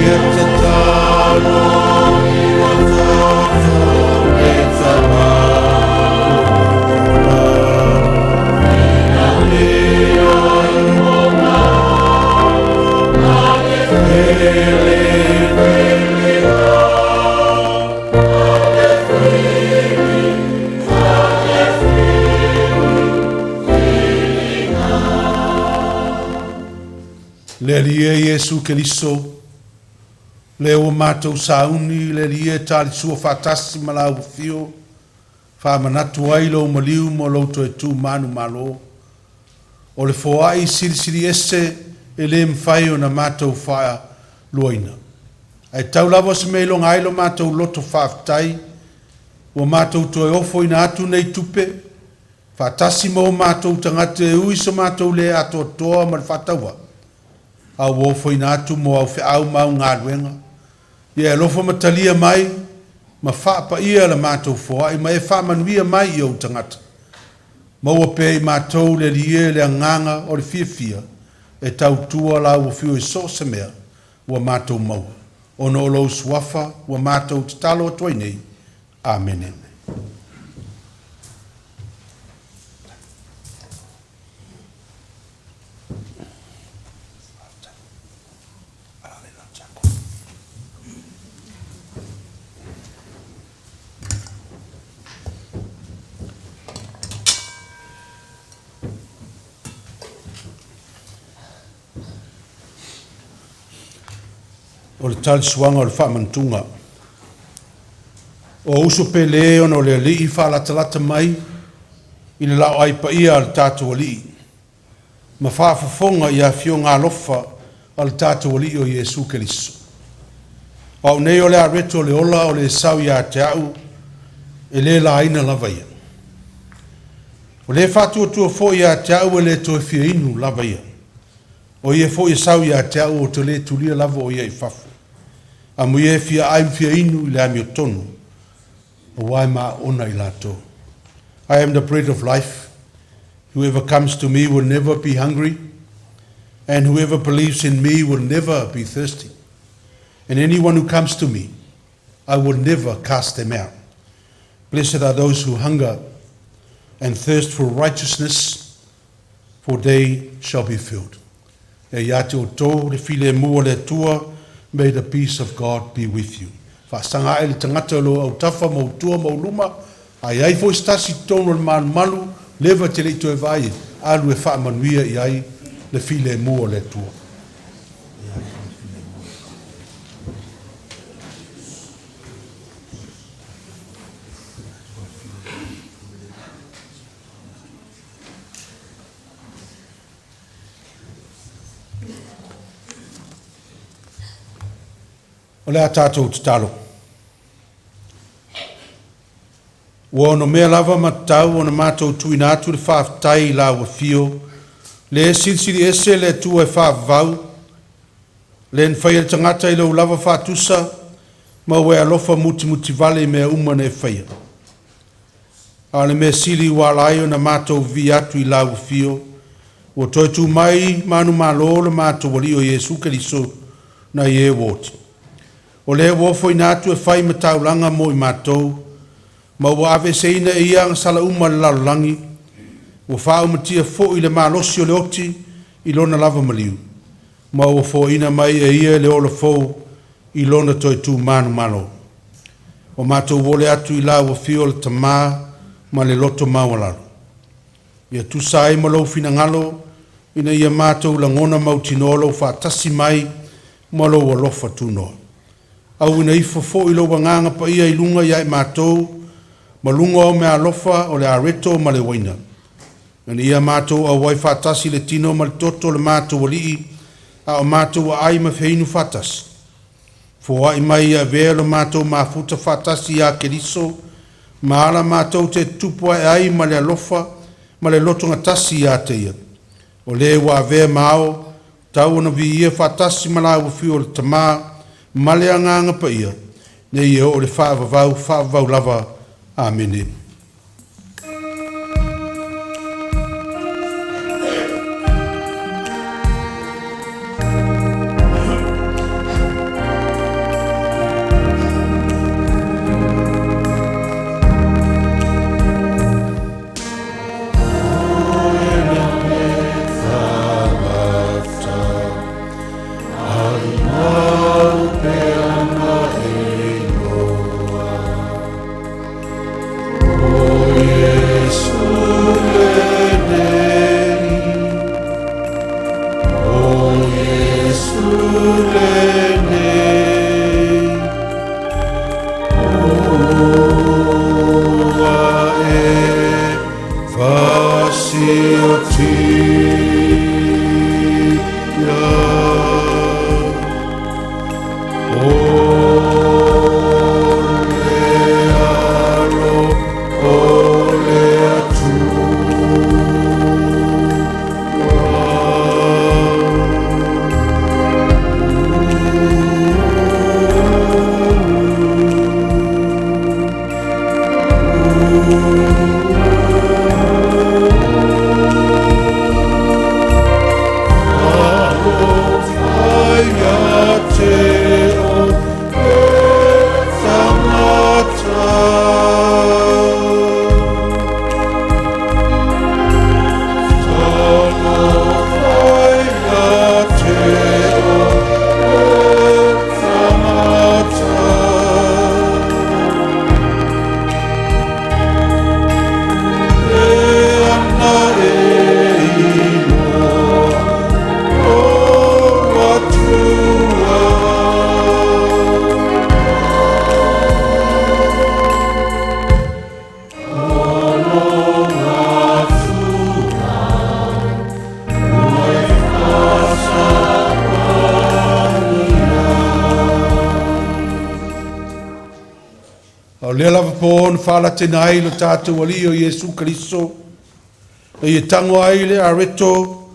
Ia tatalo ia tatou e Le Alii e Iesu Keriso, lea ua matou sauni le Alii e talisua faatasi ma lau Afio, faamanatu ai lou maliu ma lou toe tu manumalo. O le foai silisili ese e le mafai ona matou faaluaina. Ae tau lava o se mea e iloga ai lo matou loto faafetai, ua matou toe ofoina atu nei tupe, faatasi ma o matou tagata e ui so matou le atoatoa ma le faatauvaa, a ua ofoina atu mo au feau ma au galuega. Ia e alofa ma talia mai, ma faapaia la matou foai, ma e faamanuia mai i ou tagata. Maua pea i matou le Alii e le agaga o le fiafia, e tautua lau afio i so o se mea ua matou maua. Ona o lou suafa ua matou tatalo atu ai nei. Amene. O le talisuaga o le faamanatuga. O uso pele ona o le Alii faalatalata mai i le laoai paia a le tatou Alii, ma faafofoga i afioga alofa a le tatou Alii o Iesu Keriso. O au nei o le areto o le ola o le sau ia te au, e le laina lava ia. O le faatuatua foi ia te au e le toe fia inu lava ia. O ia foi e sau ia te au ou te le tulia lava o ia i fafo. Amuia e fia ai ma fia inu i le amiotonu, auā e maona i latou. I am the bread of life. Whoever comes to me will never be hungry, and whoever believes in me will never be thirsty. And anyone who comes to me, I will never cast them out. Blessed are those who hunger and thirst for righteousness, for they shall be filled. E ia te outou le filemu o le Atua, may the peace of God be with you. Faasaga ae le tagata o lo autafa ma utua ma uluma, a i ai foi se tasi i totonu o le malumalu, leva te le i toe vaai, alu e faamanuia i ai le filemu o le Atua. O le a tatou tatalo. Ua onomea lava ma tatau ona matou tuuina atu le faafetai i lau afio, le silisili ese le Atua e faavavau, le na faia le tagata i lou lava faatusa, ma ua e alofa mutimutivale i mea uma na e faia. A o le mea sili ua ala ai ona matou vivii atu i lau afio, ua toe tu mai manumalo le matou Alii o Iesu Keriso nai e ua oti. O lea ua ofoina atu e fai ma taulaga mo i matou, ma ua aveeseina e ia agasala uma a le lalolagi, ua faaumatia foi le malosi o le oti i lona lava maliu, ma ua foaiina mai e ia le ola fou i lona toe tu manumalo. Ua matou ole atu i lau afio le Tamā ma le loto maualalo. Ia tusa ai ma lou finagalo, ina ia matou lagona mautinoa lou faatasi mai ma lou alofa tunoa. Auina ifo foi lou agaga paia i luga ia i matou, ma luga o meaalofa o le areto ma le uaina. Ina ia matou auai faatasi i le tino ma le toto o le matou Alii, a o matou aai ma feinu faatasi. Foai mai ia avea lo matou mafuta faatasi ia Keriso, ma ala matou te tupu ae ai ma le alofa ma le lotogatasi ia te ia. O le ua avea ma ao, tau ona viia faatasi ma lau afio o le Tamā, ma le Agaga Paia, nei e oo i le faavavau, faavavau lava. Amene. lenei, ua e fasiotia. O le alo o le Atua. Alofa ia te oe tagata. Talofa ia te oe tagata. E ana e iloa lou Atua. A o lea lava po na faalatena ai lo tatou Alii o Iesu Keriso, na ia tago ai le areto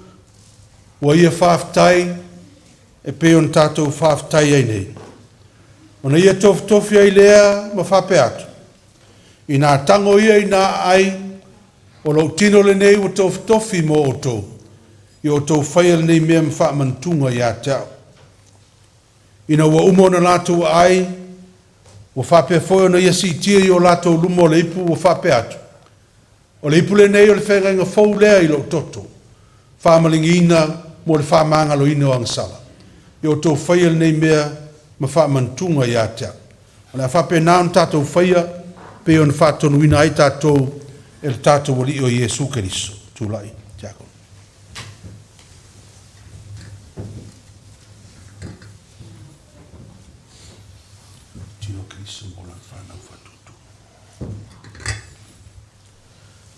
ua ia faafetai e pei ona tatou faafetai ai nei. Ona ia tofutofi ai lea ma faapea atu, ina tago ia i na aai, o lou tino lenei ua tofutofi mo outou, ia outou faia lenei mea ma faamanatuga ia te au. Ina ua uma ona latou aai, ua faapea foi ona ia siitia i o latou luma o le ipu ua faapea atu, o le ipu lenei o le feagaiga fou lea i lou toto, faamaligiina mo le faamagaloina o agasala. Ia outou faia lenei mea ma faamanatuga ia te au. O le a faapena ona tatou faia, pei ona faatonuina ai tatou e le tatou Alii o Iesu Keriso. Tulai, Tiakono. Tino Keriso mo lana whanau whatutu.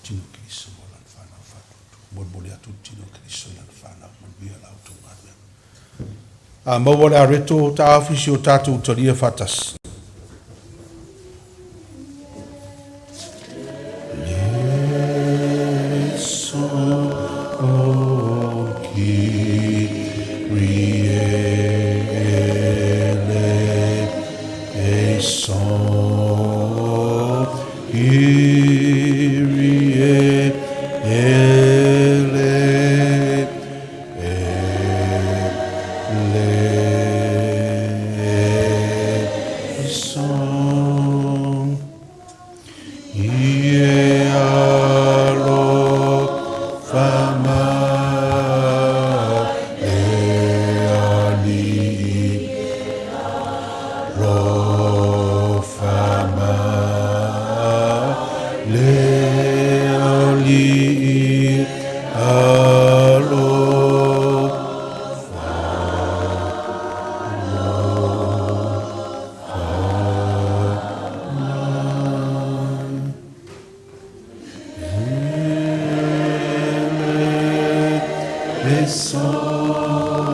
Tino Keriso mo lana whanau whatutu. Molemole atu le tino Keriso i lana whanau. Manuia la outou galuega. A maua le areto taofi si o tatou talia faatasi. Kyrie eleison, Kyrie ele, eleison. Ie alofa mai le Alii, alofa mai le Alii, alofa.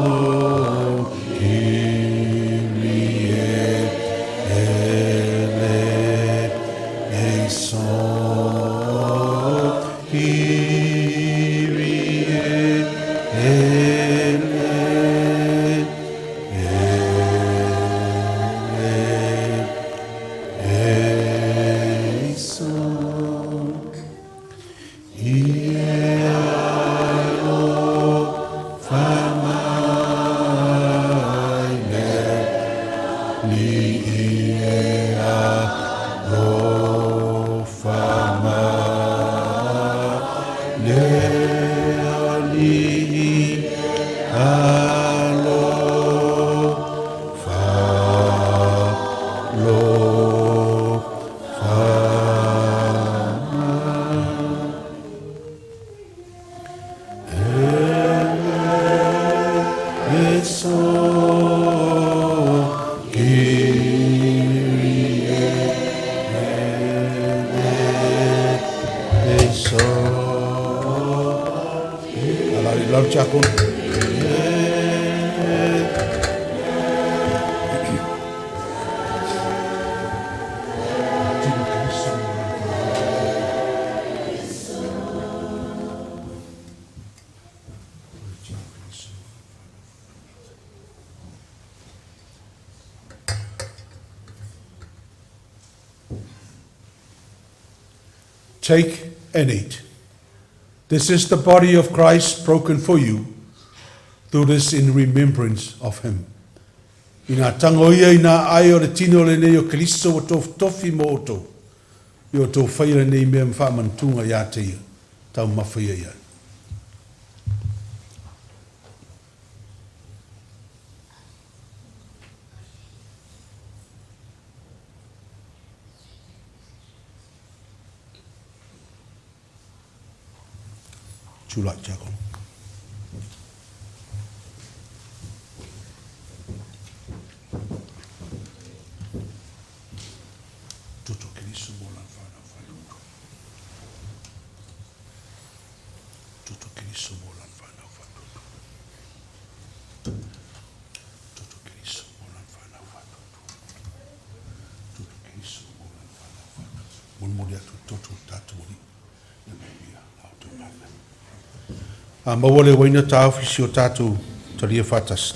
Eleison, Kyrie eleison, Kyrie ele, eleison. Ie alofa mai le Alii, alofa mai le Alii, alofa, alofa mai. Eleison. Take and eat. This is the body of Christ broken for you. Do this in remembrance of him. Ina tango ia ina ai o le tino lenei o Keriso ua tofi mo outou. Ia outou faia lenei mea ma faamanatuga ia te ia. Taumafa ia i ai. Tulai tiakono. Toto Keriso mo lana whanau whaitutu. Toto Keriso mo lana whanau whaitutu. Toto Keriso mo lana whanau whaitutu. Toto Keriso mo lana whanau whaitutu. Molimoli atu toto tatou Alii. Ia manuia la outou galuega. A maua le uaina taofi si o tatou talia faatasi.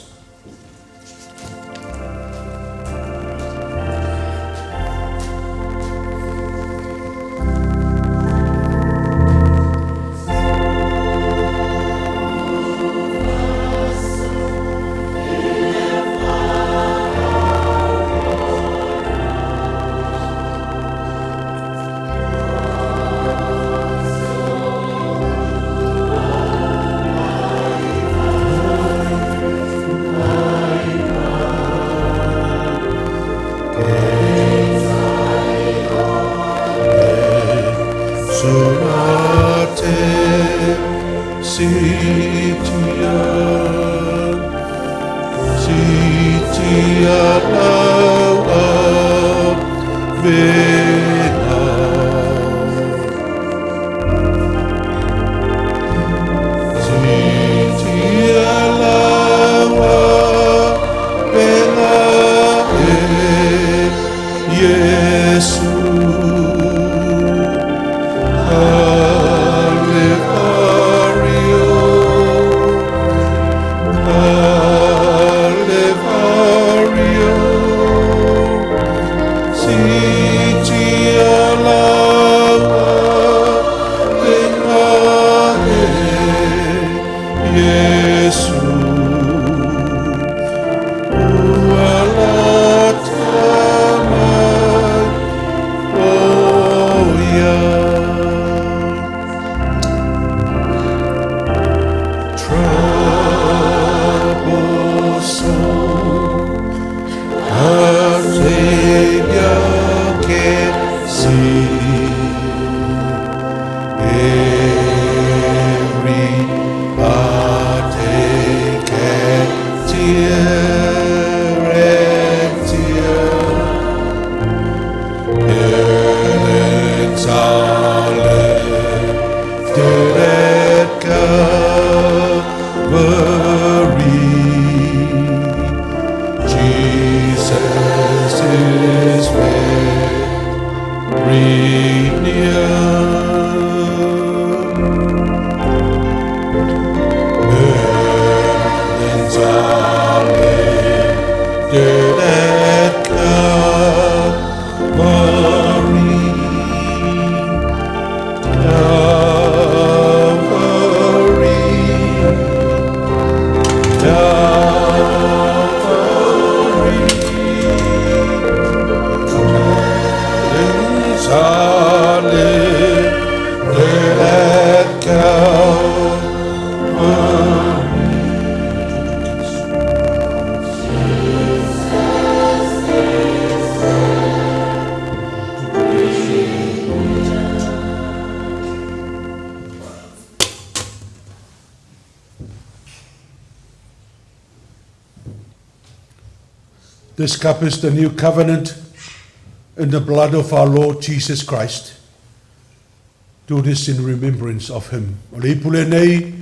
This cup is the new covenant in the blood of our Lord Jesus Christ. Do this in remembrance of him. O le ipu lenei,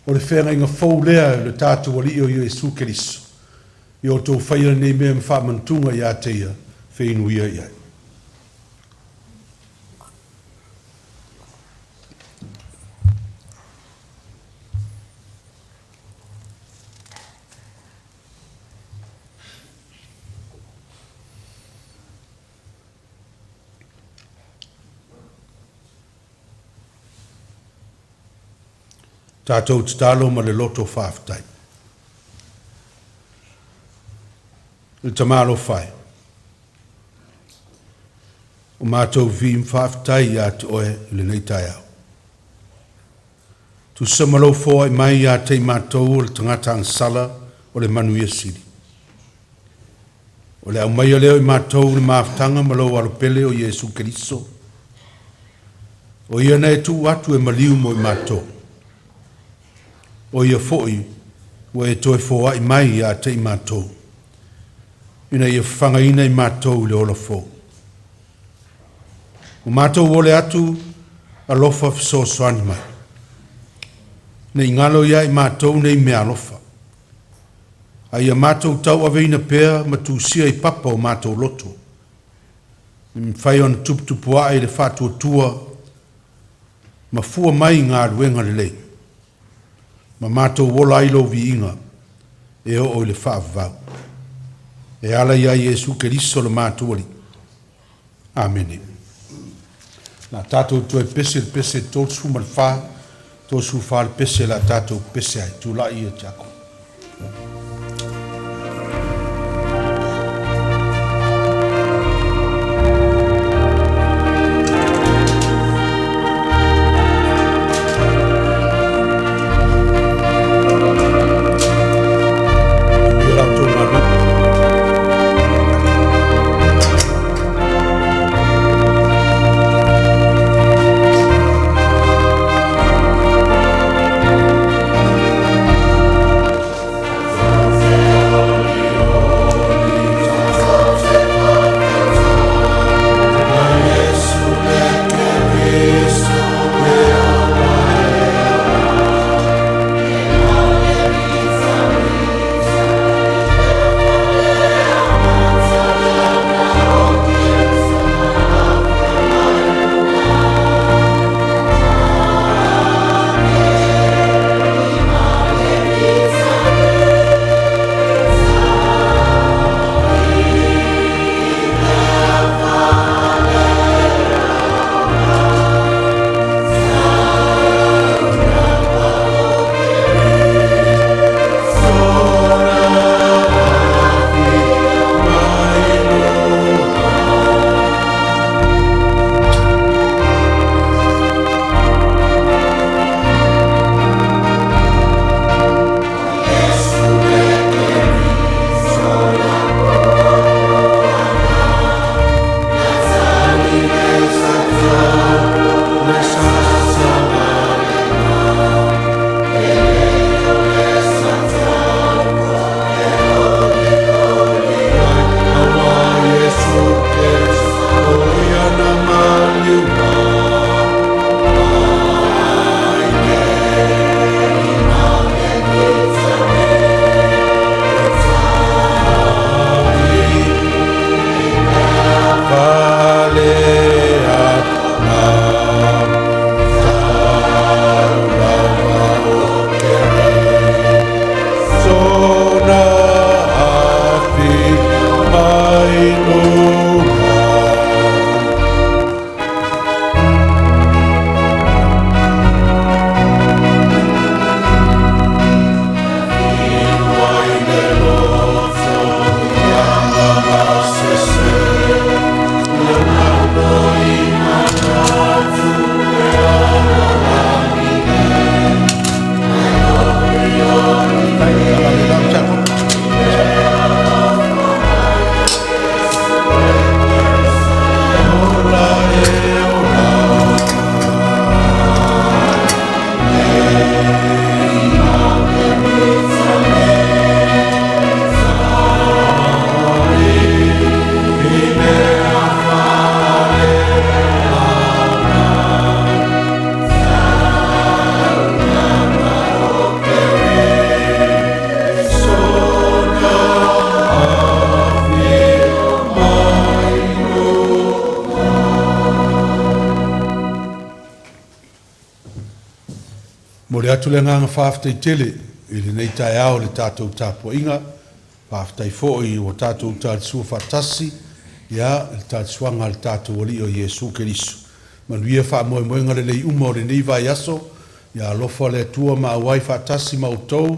o le feagaiga fou lea i le tatou Alii o Iesu Keriso. Ia outou faia lenei mea ma faamanatuga ia te ia, feinuia i ai. Tatou tatalo ma le loto faafetai. Le Tama alofa e, o matou vivi ma faafetai ia te Oe i lenei taeao. Tusa ma lou foai mai ia te i matou o le tagata agasala o le manuia sili. O le aumaia lea o i matou i le mafutaga ma lou Alo pele o Iesu Keriso, o Ia na e tuu atu e maliu mo i matou. O Ia foi ua e toe foai mai ia te i matou, ina ia fafagaina i matou i le ola fou. Ua matou ole atu, alofa fesoasoani mai. Ne i galo ia i matou nei meaalofa, a ia matou tauaveina pea ma tusia i papa o matou loto, e mafai ona tuputupuae i le faatuatua ma fua mai i galuega lelei, ma matou ola ai i lou viiga e oo i le faavavau. E ala ia Iesu Keriso lo matou Alii. Amene. O le a tatou toe pese i le pese 34, 34 le pese o le a tatou pese ai. Tulai ia Tiakono. Manuia la outou galuega. Momoli atu le agaga faafetai tele i lenei taeao i le tatou tapuaiga. Faafetai foi ua tatou talisua faatasi ia i le talisuaga a le tatou Alii o Iesu Keriso. Manuia faamoemoega lelei uma o lenei vaiaso. Ia alofa le Atua ma auai faatasi ma outou,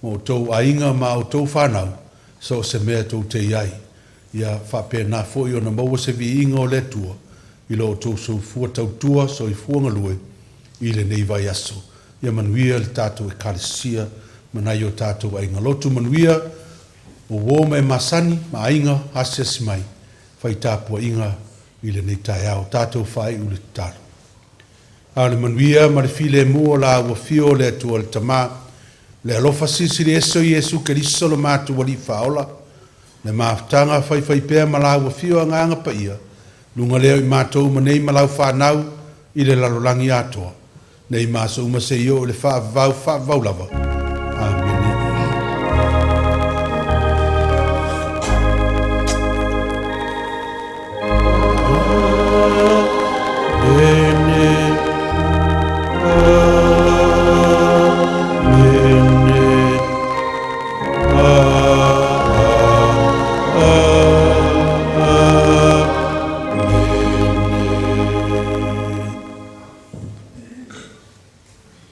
ma outou aiga ma outou fanau, so o se mea tou te i ai. Ia faapena foi ona maua se viiga o le Atua i lo outou soifua tautua, soifua galue i lenei vaiaso. Ia manuia le tatou Ekalesia ma nai o tatou aiga lotu. Manuia o uo ma e masani ma aiga asiasi mai, fai tapuaiga i lenei taeao. Tatou faaiu le tatalo. A o le manuia ma le filemu o la ua fio o le Atua le Tama, le alofa silisili ese o Iesu Keriso lo matou Alii Faaola, le mafutaga faifaipea ma la ua fio Agaga Paia, luga lea o i matou ma nei ma lau fanau i le lalolagi atoa, nei ma aso uma seia oo i le faavavau faavavau lava.